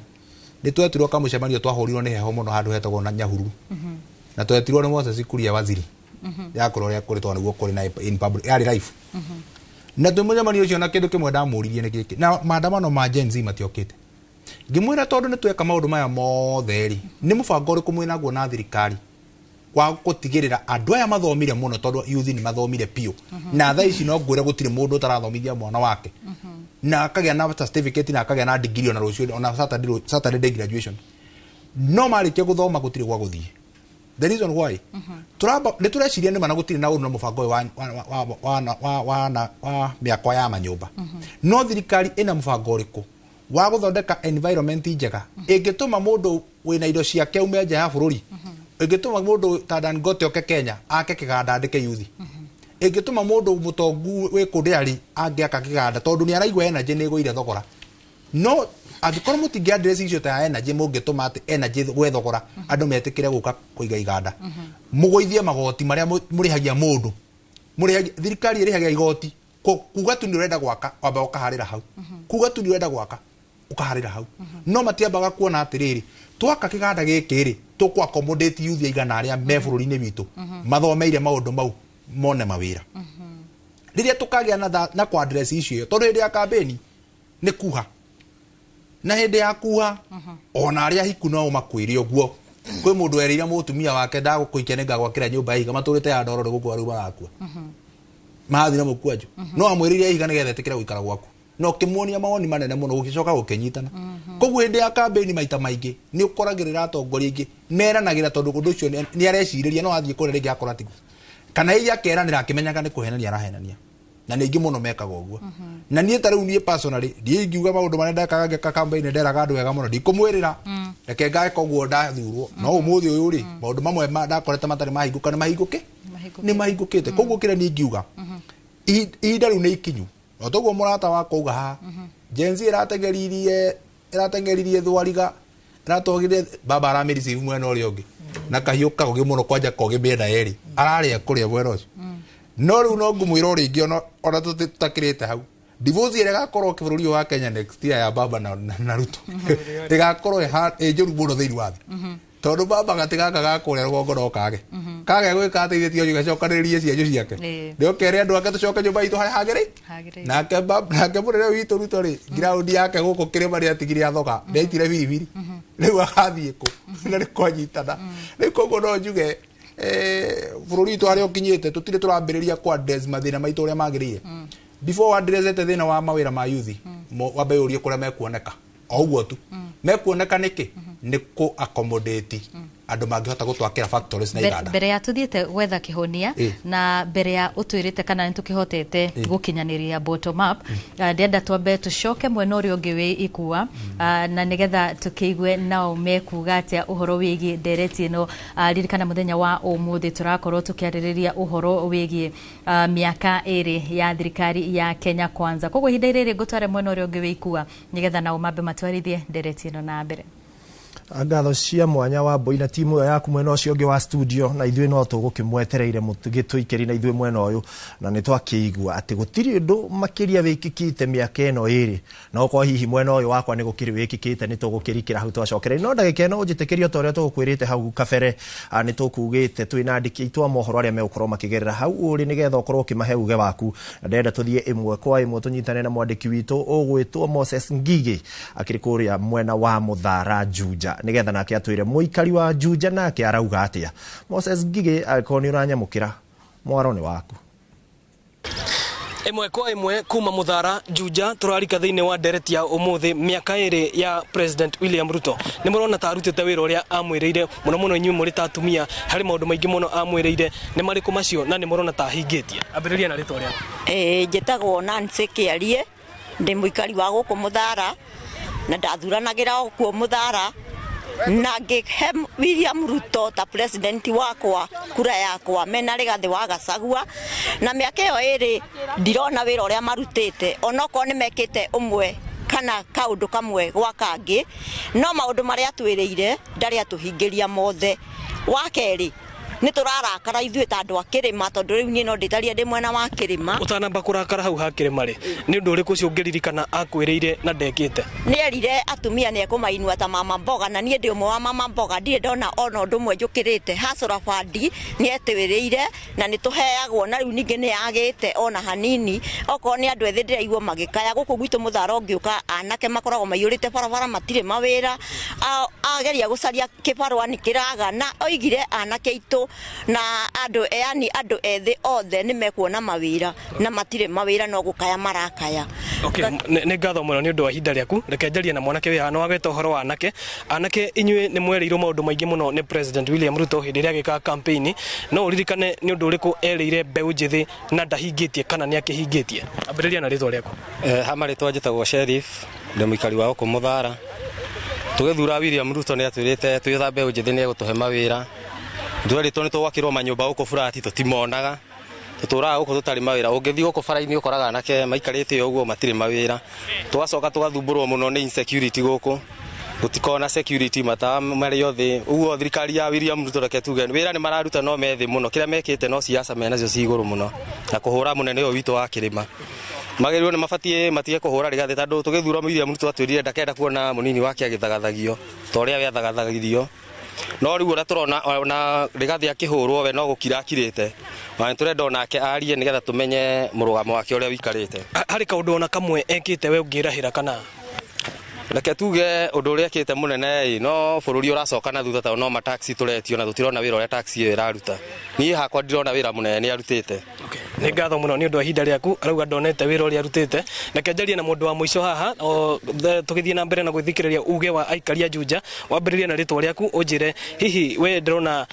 nĩ twetirwo kamũcemanio, twahũrirwo nĩ heho mũno handũ hetagwo na Nyahururu, na twetirwo nĩ Moses Kuria, waziri ya kũrĩa ũrĩa kũrĩ, tondũ nĩguo kũrĩ na in public yarĩ live, na twĩ mũcemanio ũcio, na kĩndũ kĩmwe ndamũririe nĩ gĩkĩ, na maandamano ma Gen Z matiokĩte, ngĩmwĩra tondũ nĩ tweka maũndũ maya mothe rĩ, nĩ mũbango ũrĩkũ mwĩnaguo na thirikari wa gũtigĩrĩra andũ aya mathomire mũno, tondũ youth nĩ mathomire biũ, na thaa ici no ngwĩre gũtirĩ mũndũ ũtarathomithia mwana wake na akagĩa na certificate na akagĩa na degree, ona rũciũ ona Saturday, Saturday day graduation. No marĩkia gũthoma gũtirĩ gwa gũthiĩ. The reason why turamba nĩ tũreciria nĩ mana gũtirĩ na ũndũ na mũbango ũyũ wa mĩako ya manyũmba, no thirikari ĩna mũbango ũrĩkũ wa gũthondeka environment njega ĩngĩtũma mũndũ wĩna indo ciake aume nja ya bũrũri, ĩngĩtũma mũndũ ta Dangote oke Kenya ake kĩganda andĩke yuthi, ĩngĩtũma mũndũ mũtongu wĩ kũndĩ arĩ angĩaka kĩganda, tondũ nĩ araigua energy nĩ ĩgũire thogora? No angĩkorwo mũtingĩ address icio ta energy, mũngĩtũma atĩ energy gwe thogora andũ metĩkĩre gũka kũiga iganda, mũgũithie magoti marĩa mũrĩhagia mũndũ, mũrĩhagia thirikari ĩrĩhagia igoti. Kuga tu nĩ ũrenda gwaka, wamba ũkaharĩra hau, kuga tu nĩ ũrenda gwaka, ũkaharĩra hau, no matiambaga kuona atĩrĩrĩ, twaka kĩganda gĩkĩ rĩ, tũkũ accommodate youth aigana arĩa me bũrũri-inĩ witũ mathomeire maũndũ mau mone mawĩra rĩrĩa tũkagĩa na kwa address issue ĩyo, tondũ hĩndĩ ya kambĩni nĩ kuha, na hĩndĩ ya kuha ona arĩa hiku no makwĩre ũguo. Kwĩ mũndũ werĩire mũtumia wake, ndagũkũikia nĩ ngagwakĩra nyũmba ya ihiga, matũrĩte ya ndoro gũkũ, rĩu marakua marathiĩ na mũkwanjũ, no amwĩrĩire ihiga nĩgetha etĩkĩre gũikara gwaku, na ũkĩmuonia mawoni manene mũno, gũgĩcoka gũkĩnyitana. Koguo hĩndĩ ya kambĩni maita maingĩ nĩ ũkoragĩrĩra atongoria aingĩ meranagĩra, tondũ ũndũ ũcio nĩ arecirĩria, no athiĩ kũrĩa rĩngĩ akora tiguo, kana hihi akeranĩra akĩmenyaga nĩ kũhenania arahenania, na nĩ aingĩ mũno mekaga ũguo. Na niĩ ta rĩu niĩ personally ndiĩ ingiuga maũndũ marĩa ndekaga ngĩka campaign, nderaga andũ wega mũno, ndikũmwĩrĩra, reke ngeka ũguo ndathurwo. No ũmũthĩ ũyũ rĩ, maũndũ mamwe ndakorete matarĩ mahingũka nĩ mahingũke, nĩ mahingũkĩte. Koguo kĩrĩa niĩ ingiuga, ihinda rĩu nĩ ikinyu, no toguo mũrata wakwa auga haha, Gen Z ĩrateng'eririe thwariga, ĩratwagire baba aramĩreceive mwena ũrĩa ũngĩ na kahiũ kagũgĩ mũno, kwanja kogĩ mĩena yerĩ ararĩa kũrĩa mwena ũcio. No rĩu no ngũmwĩra o rĩngĩ, ona tũtakĩrĩte hau, divorce ĩrĩa ĩgakorwo bũrũri ũyũ wa Kenya next year ya baba na Ruto ĩgakorwo ĩ njũru mũno thĩinĩ wa thĩ, tondũ baba gatĩ gaka ga kũrĩa rũgongo no kage kage gwĩka ateithĩtie ũcio gacokanĩrĩrie cianyu ciake, nĩũkere andũ ake tũcoke nyũmba itũ harĩa hagĩrĩ. Hagĩrĩire. Nake mũnene witũ Ruto rĩ, ground yake gũkũ kĩrĩma nĩ atigire athoga, nĩ aitire biribiri, rĩu agathiĩ kũ na nĩ kwanyitana rĩu. Koguo no njuge bũrũri witũ harĩa ũkinyĩte, tũtirĩ tũrambĩrĩria kwa address mathĩna maitũ ũrĩa magĩrĩire. Before addressete thĩna wa mawĩra ma youth, wambe ũrie kũrĩa mekuoneka, o ũguo tu mekuoneka nĩkĩ, nĩ kũ accommodate andũ mangĩhota gũtwakĩra factories na iganda. Mbere ya tuthiĩte gwetha kĩhonia, na mbere ya ũtwĩrĩte kana nĩ tũkĩhotete gũkinyanĩria bottom up, ndĩrenda twambe tũcoke mwena ũrĩa ũngĩ wĩ ikua, na nĩgetha tũkĩigue nao mekuga atĩa ũhoro wĩgiĩ ndereti ĩno. Ririkana mũthenya wa ũmũthĩ tũrakorwo tũkĩarĩrĩria ũhoro wĩgiĩ mĩaka 2 ya thirikari ya Kenya Kwanza. Koguo ihinda rĩrĩ ngũtware mwena ũrĩa ũngĩ wĩ ikua nĩgetha nao mambe matwarithie ndereti ĩno na mbere. Ngatho cia mwanya wa Mbui na timu ĩyo yaku mwena ũcio ũngĩ wa studio, na ithuĩ no tũgũkĩmwetereire gĩtũikĩri na ithuĩ mwena ũyũ, na nĩ twakĩigua atĩ gũtirĩ ũndũ makĩria wĩkĩkĩte mĩaka ĩno ĩrĩ, na okorwo hihi mwena ũyũ wakwa nĩ gũkĩrĩ wĩkĩkĩte, nĩ tũgũkĩrikĩra hau twacokereria. No ndagĩka ĩno ũnjĩtĩkĩrie, ta ũrĩa tũgũkwĩrĩte hau kabere, nĩ tũkugĩte twĩna andĩki aitũ a mohoro arĩa megũkorwo makĩgerera hau ũrĩ nĩgetha ũkorwo ũkĩmahe uge waku, na ndĩrenda tũthiĩ ĩmwe kwa ĩmwe tũnyitane na mwandĩki witũ ũgwĩtwo Moses Ngigĩ akĩrĩ kũrĩa mwena wa Mũthara Juja, nĩgetha nake atwĩre mũikari wa Juja nake arauga atĩa. Moses Ngigĩ, angĩkorwo nĩ ũranyamũkĩra, mwaro nĩ waku. Ĩmwe kwa ĩmwe kuma Muthara Juja, turarika thĩinĩ wa ndereti ya ũmũthĩ, mĩaka 2 ya President William Ruto. Nĩ mũrona ta arutĩte wĩra ũrĩa amwĩrĩire? Mũno mũno inyuĩ mũrĩ ta atumia, harĩ maũndũ maingĩ mũno amwĩrĩire, nĩ marĩkũ macio na nĩ mũrona ta ahingĩtie? Ambĩrĩria na rĩtwa rĩaku. Ĩĩ, njĩtagwo Nancy Kĩarie, ndĩ mũikari wa gũkũ Mũthara na ndathuranagĩra o kuo Mũthara, na ngĩhe William Ruto ta president wakwa kura yakwa mena Rigathĩ wa Gachagua, na mĩaka ĩyo 2 ndirona wĩra ũrĩa marutĩte, onokorwo nĩ mekĩte ũmwe kana kaũndũ kamwe gwa kangĩ, no maũndũ marĩa atwĩrĩire ndarĩ atũhingĩria mothe. Wa kerĩ, nĩ tũrarakara ithuĩ ta andũ a kĩrĩma, tondũ rĩu niĩ no ndĩtarie ndĩ mwena wa kĩrĩma. Ũtanamba kũrakara hau ha kĩrĩma rĩ, nĩ ũndũ ũrĩkũ ũcio ũngĩririkana akwĩrĩire na ndekĩte? Nĩ erire atumia nĩ ekũmainua ta mama mboga, na niĩ ndĩ ũmwe wa mama mboga, ndirĩ ndona ona ũndũ ũmwe njũkĩrĩte. Hasũra bandi nĩ etwĩrĩire na nĩ tũheagwo, na rĩu ningĩ nĩ yagĩte ona hanini. Okorwo nĩ andũ ethĩ ndĩraigua magĩkaya gũkũ gwitũ Mũthara, ũngĩũka anake makoragwo maiyũrĩte barabara, matirĩ mawĩra. Ageria gũcaria kĩbarũa nĩ kĩraga, na oigire anake aitũ na andũ, yani andũ ethĩ othe nĩ mekuona mawĩra, na matirĩ mawĩra, no gũkaya marakaya. Okay, nĩ ngatho mũno nĩ ũndũ wa ihinda rĩaku. Reke njarie na mwanake wĩ haha. Nĩ wagweta ũhoro wa anake. Anake inyuĩ nĩ mwerĩirwo maũndũ maingĩ mũno nĩ President William Ruto hĩndĩ ĩrĩa agĩkaga campaign. No ũririkane nĩ ũndũ ũrĩkũ erĩire mbeũ njĩthĩ na ndahingĩtie kana nĩ akĩhingĩtie? Ambĩrĩria na rĩtwa rĩaku. Ha marĩtwa njĩtagwo Sheriff, ndĩ mũikari wa gũkũ Mũthara. Tũgĩthura William Ruto nĩ atwĩrĩte twĩ ta mbeũ njĩthĩ nĩ egũtũhe mawĩra. Twerĩtwo nĩ tũgwakĩrwo manyũmba gũkũ burati, tũtimonaga. Tũtũraga gũkũ tũtarĩ mawĩra. Ũngĩthiĩ gũkũ bara-inĩ ũkoraga anake maikarĩte o ũguo matirĩ mawĩra. Tũgacoka tũgathumbũrwo mũno nĩ insecurity gũkũ. Gũtikoragwo na security, matawa marĩ o thĩ. Ũguo thirikari ya William Ruto, reke tuge wĩra nĩ mararuta no me thĩ mũno. Kĩrĩa mekĩte no siasa menacio ci igũrũ mũno, na kũhũra mũnene ũyũ witũ wa kĩrĩma. Magĩrĩirwo nĩ mabatiĩ matige kũhũra Rigathĩ, tondũ tũgĩthura William Ruto atwĩrire ndakenda kuona mũnini wake agĩthagathagio ta ũrĩa we athagathagirio. No rĩu ũrĩa tũrona ona Rigathĩ akĩhũrwo, we no gũkira akirĩte. Na nĩ tũrenda onake arie nĩgetha tũmenye mũrũgamo wake ũrĩa ũikarĩte. Harĩ kaũndũ ona kamwe ekĩte we ũngĩrahĩra kana? Reke tuge ũndũ ũrĩa ekĩte mũnene ĩ, no bũrũri ũracoka na thutha, tondũ no mataxi tũretio na tũtirona wĩra ũrĩa taxi ĩyo ĩraruta. Niĩ hakwa ndirona wĩra mũnene nĩ arutĩte. Nĩ ngatho mũno nĩ ũndũ wa ihinda rĩaku. Arauga ndonete wĩra ũrĩa arutĩte. Reke njarie na mũndũ wa mũico haha, o tũgĩthiĩ na mbere na gwĩthikĩrĩria uge wa aikari a Juja. Wambĩrĩrie na rĩtwa rĩaku, ũnjĩre hihi we ndĩrona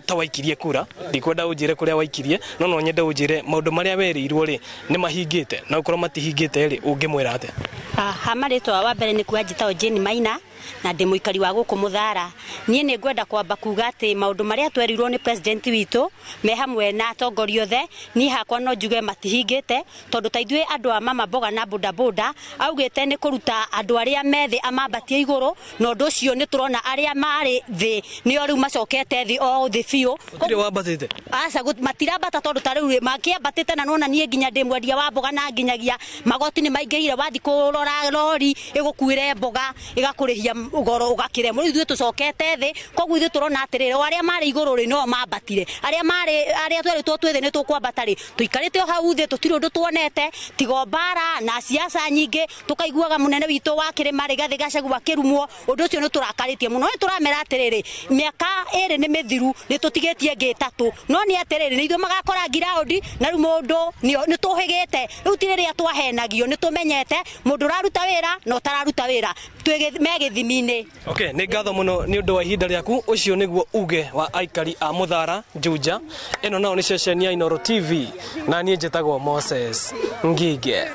ta waikirie kura. Ndikwenda ũnjĩre kũrĩa waikirie, no no nyende ũnjĩre maũndũ marĩa werĩirwo rĩ nĩ mahingĩte, na ũkorwo matihingĩte rĩ, ũngĩmwĩra atĩa? Ha marĩtwa wa mbere nĩ kuga njĩtagwo Jane Maina na ndĩ mũikari wa gũkũ Mũthara. Niĩ nĩ ngwenda kwamba kuga atĩ maũndũ marĩa twerirwo nĩ president witũ me hamwe na atongoria othe, niĩ hakwa no njuge matihingĩte, tondũ ta ithuĩ andũ a mama mboga na bodaboda, augĩte nĩ kũruta andũ arĩa me thĩ amambatie igũrũ, na ũndũ ũcio nĩ tũrona arĩa marĩ thĩ nĩo rĩu macokete thĩ o thĩ biũ. Gũtirĩ wambatĩte? Aca, matirambata, tondũ ta rĩu makĩambatĩte, na nona niĩ nginya ndĩ mwendia wa mboga na nginyagia magoti nĩ maingĩhire. Wathiĩ kũrora rori ĩgũkuĩre mboga ĩgakũrĩhia goro ũgakĩremwo. Rĩu ithuĩ tũcokete thĩ, koguo ithuĩ tũrona atĩrĩrĩ, o arĩa marĩ igũrũ rĩ no mambatire, arĩa marĩ arĩa twerĩtwo twĩ thĩ nĩ tũkwambata rĩ, tũikarĩte o hau thĩ, tũtirĩ ũndũ tuonete tiga mbara na siasa nyingĩ. Tũkaiguaga mũnene witũ wa kĩrĩma Rigathĩ Gachagua akĩrumwo. Ũndũ ũcio nĩ tũrakarĩtie mũno. Nĩ tũramera atĩrĩrĩ, mĩaka 2 nĩ mĩthiru, nĩ tũtigĩtie ĩngĩ 3, no nĩ atĩrĩrĩ, nĩ ithuĩ magakora ngiraũndi, na rĩu mũndũ nĩ tũhĩgĩte. Rĩu ti rĩrĩa twahenagio, nĩ tũmenyete mũndũ ũraruta wĩra na ũtararuta wĩra, twĩ me gĩthimi-inĩ. Okay, nĩ ngatho mũno nĩ ũndũ wa ihinda rĩaku. Ũcio nĩguo uge wa aikari a Mũthara Juja. Ĩno nao nĩ ceceni ya Inooro TV, na niĩ njĩtagwo Moses Ngige.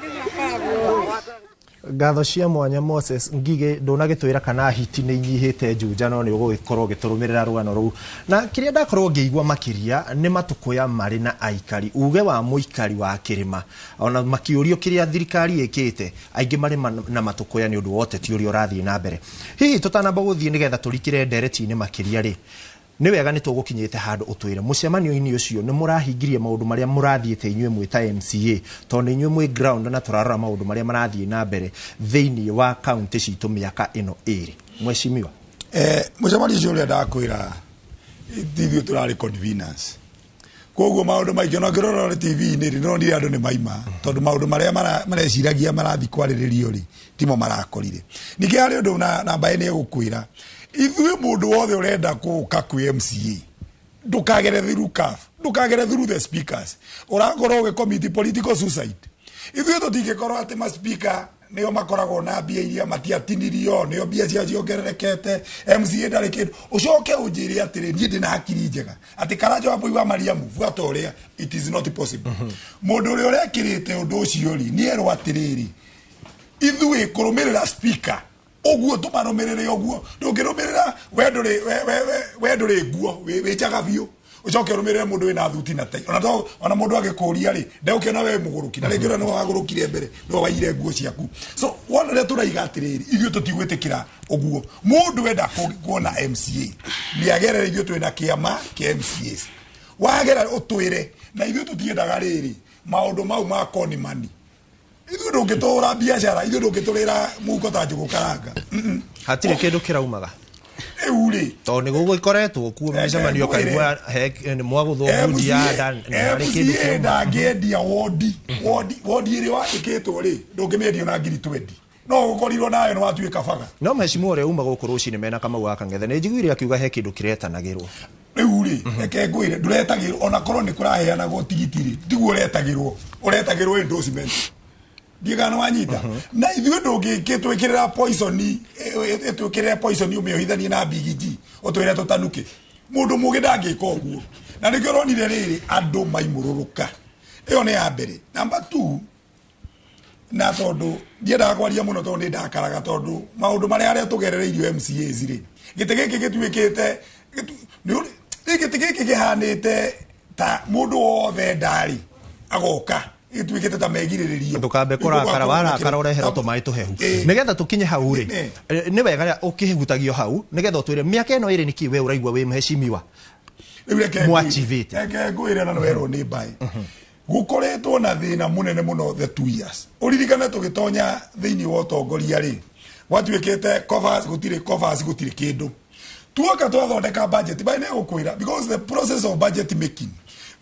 Ngatho cia mwanya Moses Ngige, ndũnagĩtwĩra kana hiti nĩ inyihĩte Juja, no nĩ ũgũgĩkorwo ũgĩtũrũmĩrĩra rũgano rũu. Na kĩrĩa ndakorwo ngĩigua makĩria nĩ matũkũya marĩ na aikari, uge wa mũikari wa kĩrĩma, ona makĩũrio kĩrĩa thirikari ĩkĩte, aingĩ marĩ na matũkũya nĩ ũndũ wa ũteti ũrĩa ũrathiĩ na mbere. Hihi tũtanamba gũthiĩ nĩgetha tũrikĩre ndereti-inĩ makĩria rĩ, nĩ wega nĩ tũgũkinyĩte handũ ũtwĩre mũcemanio-inĩ ũcio nĩ mũrahingirie maũndũ marĩa mũrathiĩte inyuĩ mwĩ ta MCA, tondũ nĩ inyuĩ mwĩ ground na tũrarora maũndũ marĩa marathiĩ na mbere thĩinĩ wa kaunti citũ mĩaka ĩno ĩrĩ, mheshimiwa? Mũcemanio ũcio ũrĩa ndakwĩra, ti ithuĩ tũrarĩ conveners, koguo maũndũ maingĩ ona ngĩrora TV-inĩ rĩ, ndĩronire andũ nĩ maima, tondũ maũndũ marĩa mareciragia marathiĩ kwarĩrĩrio rĩ, timo marakorire. Ningĩ harĩ ũndũ na mbaĩ nĩ egũkwĩra, ithuĩ mũndũ wothe ũrenda gũka kwĩ MCA, ndũkagere through CAF, ndũkagere through the speakers, ũrakorwo ũgĩ political suicide. Ithuĩ tũtingĩkorwo atĩ ma speaker nĩo makoragwo na mbia iria matiatinirio, nĩo mbia ciao ciongererekete, MCA ndarĩ kĩndũ. Ũcoke ũnjĩre atĩrĩ, niĩ ndĩna hakiri njega atĩ Karanja wa Mbui wa Mariamu buata ũrĩa, it is not possible. Mũndũ ũrĩa ũrekĩrĩte ũndũ ũcio rĩ, nĩ erwo atĩrĩrĩ, ithuĩ kũrũmĩrĩra speaker ũguo tũmarũmĩrĩre ũguo, ndũngĩrũmĩrĩra we ndũrĩ we ndũrĩ nguo, wĩ njaga biũ, ũcoke ũrũmĩrĩre mũndũ wĩna thuti na tai. Ona to ona mũndũ agĩkũria rĩ, ndegũkĩona we mũgũrũki, na rĩngĩ ũrĩa nĩwe wagũrũkire mbere, nĩwe waiyire nguo ciaku. So wona ũrĩa tũraiga atĩrĩrĩ, ithuĩ tũtigwĩtĩkĩra ũguo. Mũndũ wenda kuona MCA nĩ agerere, ithuĩ twĩna kĩama kĩa MCAs, wagera ũtwĩre, na ithuĩ tũtiendaga rĩrĩ maũndũ mau ma konimani. Ithuĩ ndũngĩtũra biacara, ithuĩ ndũngĩtũrĩra mũhuko ta njũgũ karanga. Hatirĩ kĩndũ kĩraumaga. Rĩu rĩ, tondũ nĩ gũgĩkoretwo kuo mĩcemanio, kaigua nĩ mwagũthwo ngundi ya nda, nĩ harĩ kĩndũ MCA kĩrauma. Ndangĩendia wodi ĩrĩa wandĩkĩtwo rĩ, ndũngĩmĩendia na ngiri 20, no ũkorirwo nayo nĩ watuĩka baga. No mheshimiwa ũrĩa uma gũkũ rũcinĩ mena Kamau wa Kang'ethe nĩ njiguire akiuga he kĩndũ kĩretanagĩrwo. Rĩu rĩ, reke ngwĩre, ndũretagĩrwo ona korwo nĩ kũraheanagwo tigiti rĩ, tiguo ũretagĩrwo, ũretagĩrwo endorsement. Ndiĩ kana wanyita. Na ithuĩ ndũngĩtwĩkĩrĩra poison, ĩtwĩkĩrĩre poison, ũmĩohithanie na Big G, ũtwĩre tũtanuke. Mũndũ mũgĩ ndangĩka ũguo, na nĩkĩo ũronire rĩrĩ andũ maimũrũrũka. Ĩyo nĩ ya mbere. Number 2, na tondũ ndiendaga kwaria mũno, tondũ nĩ ndakaraga, tondũ maũndũ marĩa arĩa tũgerereirio MCAs rĩ, gĩtĩ gĩkĩ gĩtuĩkĩte gĩtĩ gĩkĩ kĩhanĩte ta mũndũ wothe ndarĩ agoka, gĩtuĩkĩte ta megirĩrĩrio. Ndũkambe kũrakara, warakara ũreherwo tũmaĩ tũhehu. Nĩgetha tũkinye hau rĩ, nĩ wega ũkĩhutagio hau nĩgetha ũtwĩre mĩaka ĩno ĩrĩ nĩkĩ we ũraigua wĩ mheshimiwa Rĩu reke mwachivĩte. Reke ngwĩre, na nĩwerwo nĩ mbaĩ, gũkoretwo na thĩna mũnene mũno the 2 years. Ũririkane tũgĩtonya thĩinĩ wa ũtongoria rĩ, gwatuĩkĩte covers gũtirĩ, covers gũtirĩ kĩndũ. Tuoka twathondeka budget, bai nĩ gũkwĩra, because the process of budget making,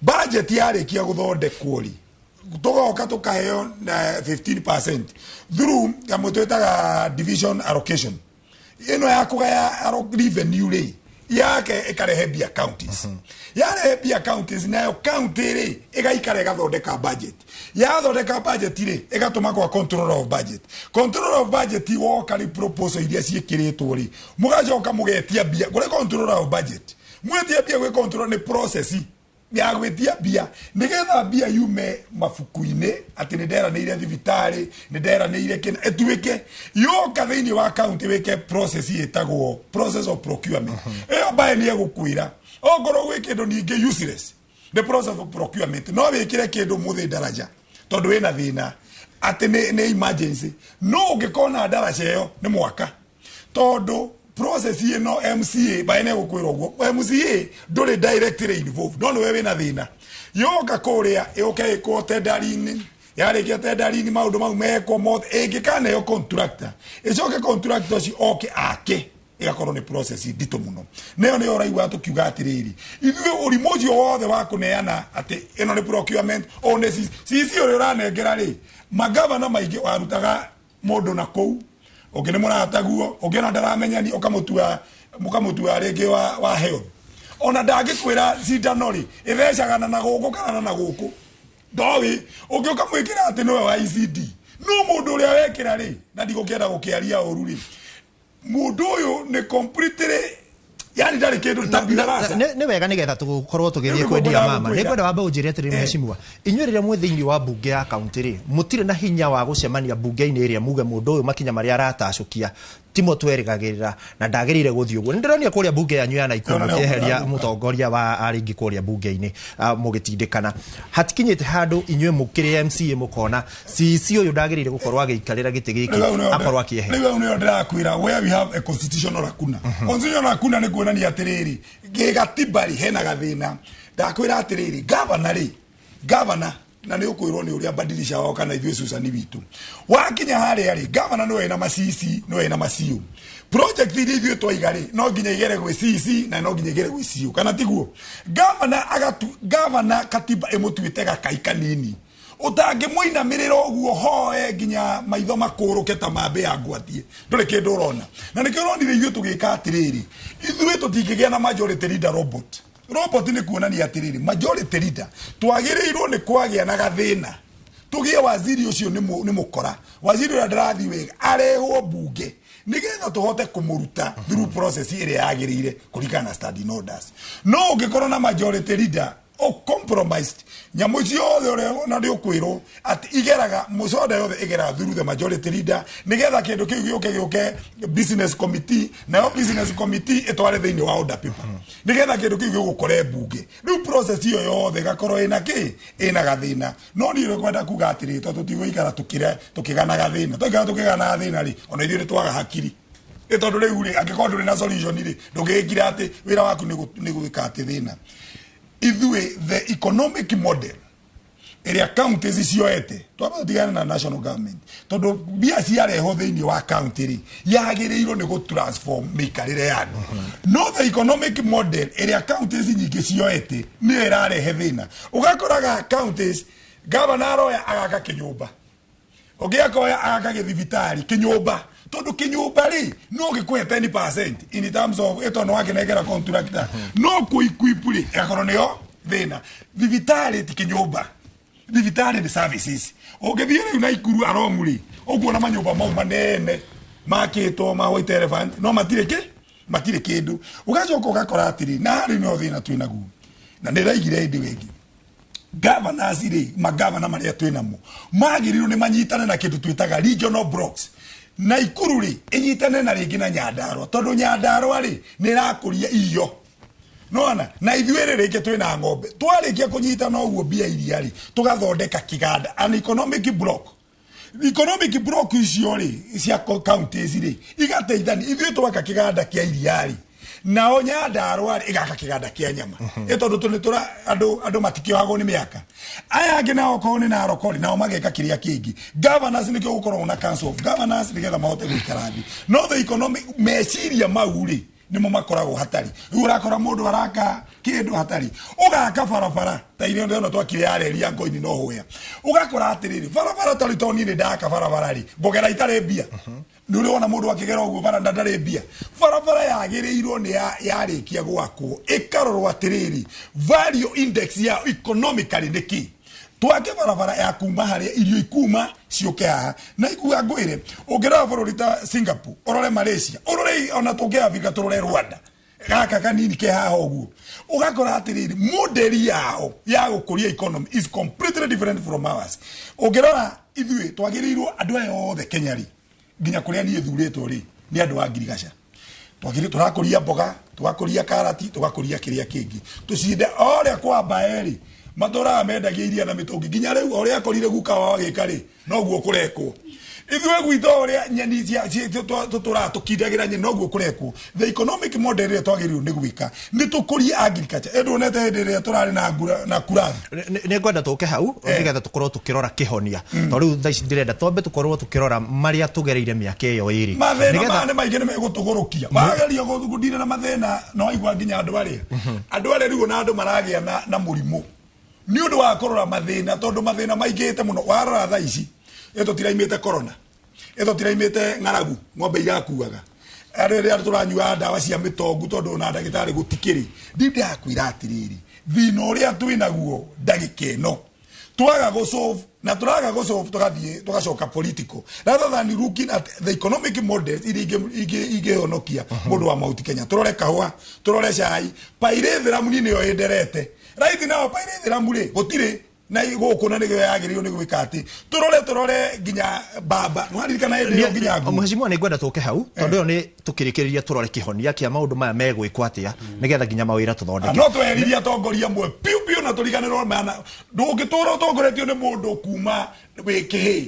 budget yarĩkia gũthondekwo rĩ, tũgoka tũkaheo na 15% through kamwe twĩtaga division allocation ĩno ya kũgaya revenue rĩ, yake ĩkarehe mbia counties. Yarehe mbia counties, nayo county rĩ ĩgaikara ĩgathondeka budget. Yathondeka budget rĩ, ĩgatũma kwa controller of budget. Controller of budget woka rĩ, proposal iria ciĩkĩrĩtwo rĩ, mũgacoka mũgetia mbia kũrĩ controller of budget. Mwetia mbia gwĩ controller, nĩ process ya gwĩtia mbia nĩgetha mbia yume mabuku-inĩ atĩ nĩ nderanĩire thibitarĩ, nĩ nderanĩire kĩna, ĩtuĩke yoka thĩinĩ wa county, wĩke process ĩtagwo process of procurement. Ĩyo mbaĩ nĩ egũkwĩra okorwo gwĩ kĩndũ ningĩ useless, the process of procurement, no wĩkĩre kĩndũ mũthĩ daraja tondũ wĩna thĩna atĩ nĩ emergency, no ũngĩkona daraja ĩyo nĩ mwaka, tondũ process ĩno MCA baĩ nĩ gũkwĩra ũguo, MCA ndũrĩ directly involved, no nĩwe wĩna thĩna. Yoka kũrĩa ĩũke ĩkwo tendering, yarĩkia tendering, maũndũ mau mekwo mothe, ĩngĩkaneo contractor, ĩcoke contractor ũcio oke ake, ĩgakorwo nĩ process nditũ mũno. Nayo nĩyo ũraigua tũkiuga atĩrĩrĩ, ithuĩ ũrimũ ũcio wothe wa kũneana atĩ ĩno nĩ procurement, ũũ nĩ CC ũrĩa ũranengera rĩ, magavana maingĩ warutaga mũndũ na kũu ũngĩ nĩ mũrataguo, ũngĩ ona ndaramenyani, ũkamũtua mũkamũtua rĩngĩ wa health, ona ndangĩkwĩra cindano rĩ ĩthecagana na gũkũ kana na gũkũ, ndoĩ. Ũngĩ ũkamwĩkĩra atĩ nĩwe wa ECD, no mũndũ ũrĩa wekĩra rĩ, na ndigũkĩenda gũkĩaria ũru rĩ, mũndũ ũyũ nĩ completely Yani ndarĩ kĩndũ tabula. Nĩ wega nĩgetha tũkorwo tũgĩthiĩ kwendia mama. Nĩ ngwenda wambe ũnjĩre atĩrĩrĩ, mheshimiwa, inyuĩ rĩrĩa mwĩ thĩinĩ wa mbunge ya kaunti rĩ, mũtirĩ na hinya wa gũcemania mbunge-inĩ ĩrĩa muge mũndũ ũyũ makinya marĩa aratacũkia timo twerĩgagĩrĩra na ndagĩrĩire gũthiĩ ũguo. Nĩ ndĩronire kũrĩa mbunge yanyu ya Naikuru mũkĩeheria mũtongoria wa arĩngĩ kũrĩa mbunge-inĩ, mũgĩtindĩkana. Hatikinyĩte handũ inyuĩ mũkĩrĩ MCA mũkona CC ũyũ ndagĩrĩire gũkorwo agĩikarĩra gĩtĩ gĩkĩ akorwo akĩehera? Rĩu nĩyo ndĩrakwĩra, where we have a constitutional lacuna. Constitutional lacuna nĩ kuonania atĩrĩrĩ, gĩgatiba rĩ, hena gathĩna. Ndakwĩra atĩrĩrĩ, governor rĩ, governor na nĩ ũkwĩrwo nĩ ũrĩa badilisha wao kana ithuĩ Susan witũ wakinya harĩa rĩ, governor nĩwe ena ma-CC, nĩwe ena ma-CEO. Project iria ithuĩ twaiga rĩ, no nginya igere gwĩ CC na no nginya igere gwĩ CEO, kana tiguo? Governor agatu governor, katiba ĩmũtuĩte gakai kanini ũtangĩmũinamĩrĩra ũguo hoe nginya maitho makũrũke ta mambe ya ngwatie, ndũrĩ kĩndũ ũrona. Na nĩkĩo ũronire ithuĩ tũgĩka atĩrĩrĩ, ithuĩ tũtingĩgĩa na majority leader robot. Robot nĩ kuonania atĩrĩrĩ, majority leader twagĩrĩirwo nĩ kwagĩa na gathĩna, tũgĩe waziri ũcio nĩ mũkora, waziri ũrĩa ndarathiĩ wega arehwo mbunge nĩgetha tũhote kũmũruta through process ĩrĩa yagĩrĩire kũringana na standing orders. No ũngĩkorwo na majority leader o compromised, nyamũ ciothe ũrĩa na nĩ ũkwĩrwo atĩ igeraga mũcoda yothe ĩgeraga through the majority leader nĩgetha kĩndũ kĩu gĩũke business committee, nayo business committee ĩtware thĩinĩ wa order paper nĩgetha kĩndũ kĩu gĩgũkore mbunge. Rĩu process ĩyo yothe ĩgakorwo ĩna kĩ, ĩna gathĩna. No niĩ nĩkwenda kuga atĩrĩ, tondũ tũtigũikara tũkĩgana gathĩna, twaikara tũkĩgana gathĩna rĩ, ona ithuĩ nĩ twaga hakiri. Ĩ tondũ rĩu rĩ, angĩkorwo ndũrĩ na solution rĩ, ndũngĩgĩkira atĩ wĩra waku nĩ gwĩka atĩ thĩna. Ithuĩ the economic model ĩrĩa counties cioete, twamba tũtigane na national government, tondũ mbia ciarehwo thĩinĩ wa county rĩ, yagĩrĩirwo nĩ gũ transform mĩikarĩre ya andũ. No the economic model ĩrĩa counties nyingĩ cioete nĩyo ĩrarehe thĩna. Ũgakoraga counties governor aroya agaka kĩnyũmba, ũngĩ akoya agaka gĩthibitarĩ kĩnyũmba, tondũ kĩnyũmba rĩ, no gĩkũhe 10% in terms of ĩtondũ wakĩnengera contractor, no kũ-equip rĩ, ĩgakorwo nĩyo thĩna. Thibitarĩ ti kĩnyũmba, thibitarĩ nĩ services. Ũngĩthiĩ rĩu Naikuru Arongu rĩ, ũkuona manyũmba mau manene makĩtwo ma White Elephant, no matirĩ kĩ, matirĩ kĩndũ. Ũgacoka ũgakora atĩrĩ, na harĩ no thĩna twĩ naguo, na nĩ ndaigire hĩndĩ wĩngĩ, governors rĩ, magavana marĩa twĩ namo magĩrĩirwo nĩ manyitane na kĩndũ twĩtaga regional blocks. Naikuru rĩ, ĩnyitane na rĩngĩ na Nyandarua, tondũ Nyandarua rĩ, nĩ ĩrakũria irio nona, na ithuĩ rĩ, rĩngĩ twĩna ng'ombe. Twarĩkia kũnyitana ũguo, mbia iria rĩ, tũgathondeka kĩganda, an economic block. Economic block icio rĩ, cia counties rĩ, igateithania. Ithuĩ twaka kĩganda kĩa iria rĩ, nao Nyandarua rĩ, ĩgaka kĩganda kĩa nyama, ĩ tondũ tũ nĩ andũ matikĩohagwo nĩ mĩaka. Aya angĩ nao okorwo nĩ Narok rĩ, nao mageka kĩrĩa kĩngĩ. Governors nĩkĩo gũkoragwo na council of governors nĩgetha mahote gũikara thĩ. No the economic meciria mau rĩ, nĩmo makoragwo hatarĩ. Rĩu ũrakora mũndũ araka kĩndũ hatarĩ, ũgaka barabara ta iria ndĩrona twakire ya reri ya Ngoini no hũya. Ũgakora atĩrĩrĩ, barabara ta rĩu tondũ niĩ nĩ ndaka barabara rĩ, ngũgera itarĩ mbia. Nĩ ũrĩ wona mũndũ akĩgera ũguo bara na ndarĩ mbia? Barabara yagĩrĩirwo nĩ yarĩkia gwakwo, ĩkarorwo atĩrĩrĩ, value index ya economically nĩ kĩ. Twake barabara ya kuma harĩa irio ikuma ciũke haha. Na ikuga ngwĩre, ũngĩrora bũrũri ta Singapore, ũrore Malaysia, ũrore ona tũngĩ Africa, tũrore Rwanda gaka kanini ke haha ũguo, ũgakora atĩrĩrĩ, model yao ya gũkũria economy is completely different from ours. Ũngĩrora ithuĩ twagĩrĩirwo andũ aya othe Kenya rĩ, nginya kũrĩa niĩ thurĩtwo rĩ, nĩ andũ a ngirigaca. Twagĩrĩirwo tũrakũria mboga, tũgakũria karati, tũgakũria kĩrĩa kĩngĩ, tũciende o ũrĩa kwamba erĩ matũraga mendagia iria na mĩtũngi nginya rĩu. O ũrĩa akorire guka wao agĩka rĩ, noguo kũrekwo. Ithuĩ gwitũ ũrĩa nyeni tũtũraga tũkindagĩra nyeni, noguo kũrekwo. The economic model ĩrĩa twagĩrĩirwo nĩ gwĩka nĩ tũkũrie agriculture. Ĩ ndwonete hĩndĩ ĩrĩa tũrarĩ na ngura na kurathi? Nĩ ngwenda tũke hau nĩgetha tũkorwo tũkĩrora kĩhonia, tondũ rĩu thaa ici ndĩrenda twambe tũkorwo tũkĩrora marĩa tũgereire mĩaka ĩyo ĩrĩ. Mathĩna Nĩgetha- maya nĩ maingĩ, nĩ megũtũgũrũkia magerio gũthugundire na mathĩna. No aigua nginya andũ arĩa rĩu ona andũ maragĩa na mũrimũ nĩ ũndũ wa kũrora mathĩna, tondũ mathĩna maingĩhĩte mũno. Warora thaa ici, ĩ tũtiraimĩte corona, ĩ tũtiraimĩte ng'aragu, ng'ombe irakuaga, andũ rĩrĩa tũranyua ndawa cia mĩtongu, tondũ ona ndagĩtarĩ gũtikĩrĩ. Ndindakwĩra atĩrĩrĩ, thĩna ũrĩa twĩnaguo ndagĩka ĩno. Twaga go solve na turaga go solve tugathie tugacoka political rather than looking at the economic models iria ingĩhonokia mũndũ wa Mount Kenya. Turore kahũa, turore cai, pyrethrum ni nĩyo ĩnderete right now. Pyrethrum rĩ gũtirĩ na gũkũ na nĩguo yagĩrĩirwo nĩ gwĩka atĩ turore nginya baba nĩwaririkana hĩndĩ ĩyo nginya nguo. Mheshimiwa, nĩ ngwenda tũke hau tondũ ĩyo nĩ tũkĩrĩkĩrĩria tũrore kĩhonia kĩa maũndũ maya megwĩkwo atĩa nĩgetha nginya mawĩra tũthondeke. No tweheririe atongoria amwe piũ piũ na tũriganĩrwo mana ndũngĩtũra ũtongoretio nĩ mũndũ kuma wĩ kĩhĩ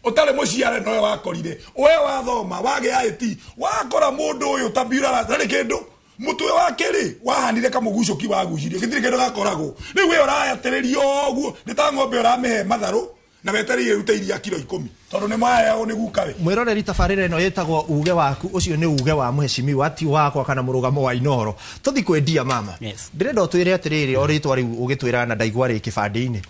ũtarĩ mũciare nowe wakorire we wathoma wagĩa IT wakora mũndũ ũyũ ta biurara ndarĩ kĩndũ mutwe wake rĩ wahanire kamũgucũki wagucirie gĩtirĩ kĩndũ gakoragwo rĩu we ũrayatĩrĩrio ũguo nĩ ta ng'ombe ũramĩhe matharũ na wetereire ĩrute iria kiro 10 tondũ nĩ maheagwo nĩ gukawe. Mwĩroreri tabarĩra ĩno ĩtagwo uge waku, ũcio nĩ uge wa mheshimiwa ti wakwa kana mũrũgamo wa Inooro. Tũthi kwendia mama, ndĩrenda ũtwĩre atĩrĩrĩ o rĩtwa rĩu ũgĩtwĩra na ndaigua rĩ kĩbandĩ-inĩ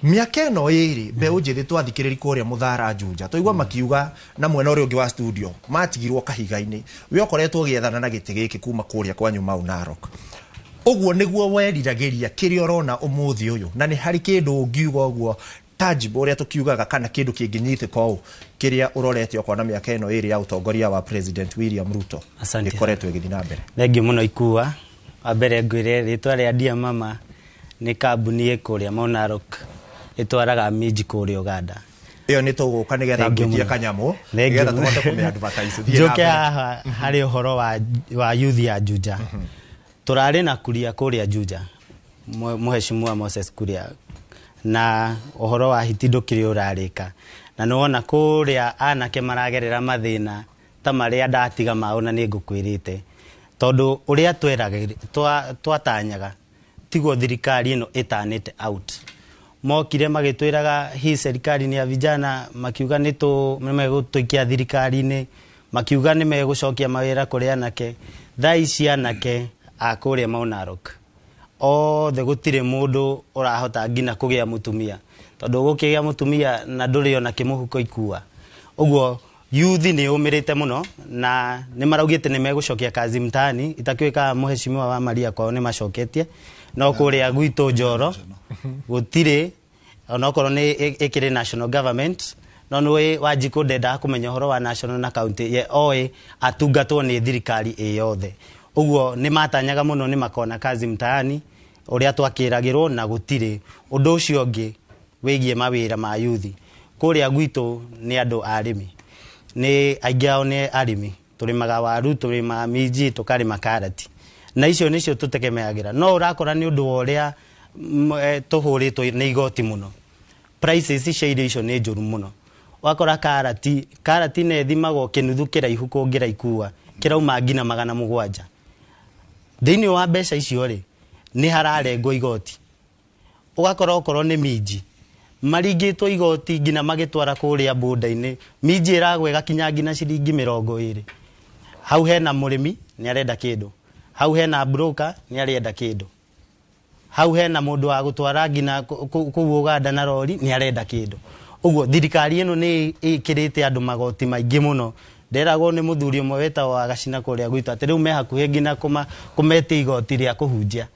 mĩaka ĩno ĩrĩ mbeũ njĩthĩ twathikĩrĩri kũrĩa Mũthara Juja twaigua makiuga na mwena ũrĩa ũngĩ wa studio matigirwo kahiga-inĩ. We ũkoretwo ũgĩethana na gĩtĩ gĩkĩ kuma kũrĩa kwanyu Mau Narok, ũguo nĩguo weriragĩria kĩrĩa ũrona ũmũthĩ ũyũ, na nĩ harĩ kĩndũ ũngiuga ũguo tangible ũrĩa tũkiugaga kana kĩndũ kĩngĩnyitĩka ũũ kĩrĩa ũrorete ũkona mĩaka ĩno ĩrĩ ya ũtongoria wa President William Ruto ĩkoretwo ĩgĩthiĩ na mbere? Thengiũ mũno Ikua. Wa mbere ngwĩre rĩtwa rĩa Dear Mama nĩ kambuni ĩ kũrĩa Mau Narok ĩtwaraga minji kũrĩa Uganda. Ĩyo nĩ tũgũka nĩgetha ngwĩtie kanyamũ nĩgetha tũhote kũmĩ advertise. Thiĩ na Njoke mbere. Haha harĩ ũhoro wa youth ya Juja. Tũrarĩ na Kuria kũrĩa Juja, Mheshimiwa Moses Kuria, na ũhoro wa hiti ndũkĩrĩ ũrarĩka, na nĩwona kũrĩa anake maragerera mathĩna ta marĩa ndatiga mao, na nĩ ngũkwĩrĩte tondũ ũrĩa twatanyaga tiguo thirikari ĩno ĩtanĩte out. Mokire magĩtwĩraga hii serikali ni ya vijana, makiuga nĩ megũtũikia thirikari-inĩ, makiuga nĩ megũcokia mawĩra kũrĩ anake. Thaa ici anake a kũrĩa Mau Narok othe gũtirĩ mũndũ ũrahota nginya kũgĩa mũtumia, tondũ ũgũkĩgĩa mũtumia na ndũrĩ ona kĩmũhuko ikua. Ũguo youth nĩ ũmĩrĩte mũno na nĩ maraugĩte nĩ megũcokia kazi mtaani. Itakĩũĩ mheshimiwa wa Maria kwao nĩ macoketie, no kũrĩa gwitũ Njoro gũtirĩ, onokorwo nĩ ĩkĩrĩ national government, no nĩũĩ Wanjikũ ndendaga kũmenya ũhoro wa national na county, ye oĩ atungatwo nĩ thirikari ĩ yothe. Ũguo nĩ matanyaga mũno nĩ makona kazi mtaani ũrĩa twakĩragĩrwo na gũtirĩ. Ũndũ ũcio ũngĩ wĩgiĩ mawĩra ma youth kũrĩa gwitũ nĩ andũ arĩmi, nĩ aingĩ ao nĩ arĩmi, tũrĩmaga waru, tũrĩmaga minji, tũkarĩma karati, na icio nĩcio tũtegemeagĩra. No ũrakora nĩ ũndũ wa ũrĩa tũhũrĩtwo nĩ igoti mũno, prices cia irio icio nĩ njũru mũno. Wakora karati nĩ ĩthimagwo kĩnuthu kĩraihu kũngĩra ikua kĩrauma nginya 700. Thĩinĩ wa mbeca icio rĩ nĩ hararengwo igoti, ũgakora okorwo nĩ minji maringĩtwo igoti nginya magĩtwara kũrĩa boda-inĩ, minji ĩragwa ĩgakinya nginya ciringi 20. Hau hena mũrĩmi nĩ arenda kĩndũ, hau hena broker nĩ arenda kĩndũ, hau hena mũndũ wa gũtwara nginya kũu Uganda na rori nĩ arenda kĩndũ. Ũguo thirikari ĩno nĩ ĩkĩrĩte andũ magoti maingĩ mũno. Nderagwo nĩ mũthuri ũmwe wetagwo wa Gacina kũrĩa gwitũ atĩ rĩu me hakuhĩ nginya kũmetia igoti rĩa kũhunjia,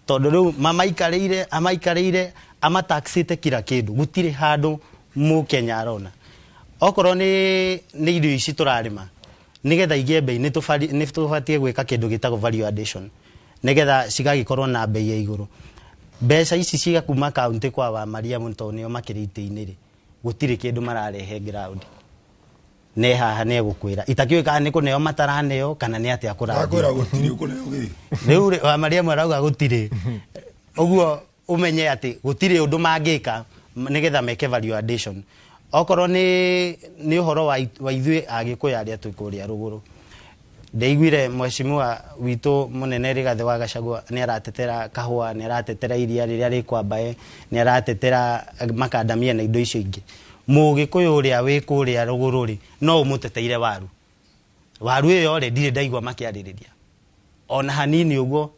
tondũ rĩu mamaikarĩire amaikarĩire amataxĩte kila kĩndũ, gũtirĩ handũ mũkenya arona. Okorwo nĩ irio ici tũrarĩma nĩgetha igĩe bei nĩ tũbatiĩ gwĩka kĩndũ gĩtagwo value addition nĩgetha cigagĩkorwo na bei ya igũrũ. Mbeca ici cigakuma kaunti kwa wa Maria tondũ nĩo makĩrĩ itĩ-inĩ rĩ, gũtirĩ kĩndũ mararehe ground. Ne haha nĩ egũkwĩra itakĩũĩ kana nĩ kũneo mataraneo kana nĩ atĩa kũrathiĩ. Akwĩra gũtirĩ ũkũneo gĩ. Rĩu rĩ, wa Maria arauga gũtirĩ. Ũguo ũmenye atĩ gũtirĩ ũndũ mangĩka nĩgetha meke value addition. Okorwo nĩ ũhoro wa ithuĩ Agĩkũyũ arĩa twĩ kũrĩa rũgũrũ, ndeiguire mheshimiwa witũ mũnene Rigathĩ wa Gachagua nĩ aratetera kahũa, nĩ aratetera iria rĩrĩa rĩkwambae, nĩ aratetera makandamia na indo icio ingĩ. Mũgĩkũyũ ũrĩa wĩ kũrĩa rũgũrũ rĩ, no ũmũteteire waru. Waru ĩyo rĩ, ndirĩ ndaigua makĩarĩrĩria ona hanini ũguo.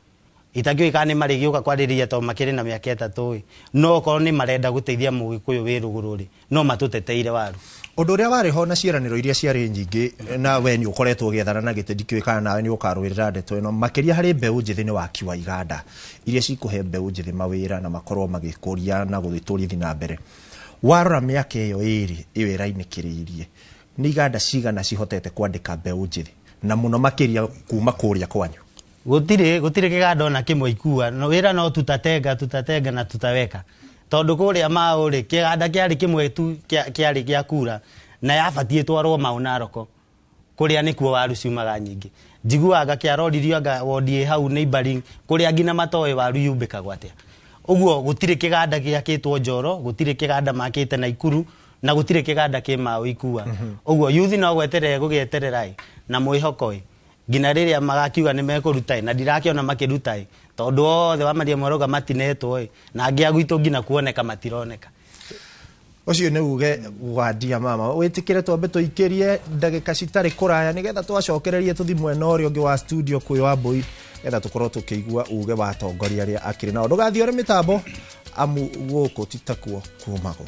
Itakĩũĩ kana nĩ marĩgĩũka kwarĩrĩria tondũ makĩrĩ na mĩaka 3 ĩ, no okorwo nĩ marenda gũteithia mũgĩkũyũ wĩ rũgũrũ rĩ, no matũteteire waru. Ũndũ ũrĩa warĩ ho na ciĩranĩro iria ciarĩ nyingĩ, na we nĩ ũkoretwo ũgĩethana na gĩtĩ, ndikĩũĩ kana nawe nĩ ũkarũĩrĩra ndeto ĩno makĩria harĩ mbeũ njĩthĩ, nĩ waki wa iganda iria cikũhe mbeũ njĩthĩ mawĩra na makorwo magĩkũria na gũgĩtũrithi na mbere. Warora mĩaka ĩyo 2 ĩyo ĩrainĩkĩrĩirie, nĩ iganda cigana cihotete kwandĩka mbeũ njĩthĩ na mũno makĩria kuma kũrĩa kwanyu? Gũtirĩ kĩganda ona kĩmwe ikua no wĩra, no tutatenga tutatenga na tutaweka, tondũ kũrĩa maũ rĩ, kĩganda kĩarĩ kĩmwe tu kĩarĩ gĩa kura na yabatiĩ twarwo Mau Naroko kũrĩa nĩkuo waru ciumaga nyingĩ. Njiguaga kĩaroririo anga wondi ĩ hau neighboring kũrĩa nginya matoĩ waru yumbĩkagwo atĩa. Ũguo gũtirĩ kĩganda gĩakĩtwo Njoro, gũtirĩ kĩganda makĩte Naikuru, na gũtirĩ kĩganda kĩ Mau ikua. Ũguo yuthi no gweterera gũgĩeterera ĩ na mwĩhoko ĩ nginya rĩrĩa magakiuga nĩ mekũruta ĩ, na ndirakĩona makĩruta ĩ, tondũ othe wa Maria Mwaroga matinetwo ĩ, na angĩ a gwitũ nginya kuoneka matironeka. Ũcio nĩ uge wa mama wĩtĩkĩre twambe tũikĩrie ndagĩka citarĩ kũraya nĩgetha twacokererie tũthi mwena ũrĩa ũngĩ wa studio kwĩ Wambui, getha tũkorwo tũkĩigua uge wa atongoria arĩa akĩrĩ nao. Ndũgathiĩ ũrĩ mĩtambo, amu gũkũ ti takuo kumagwo.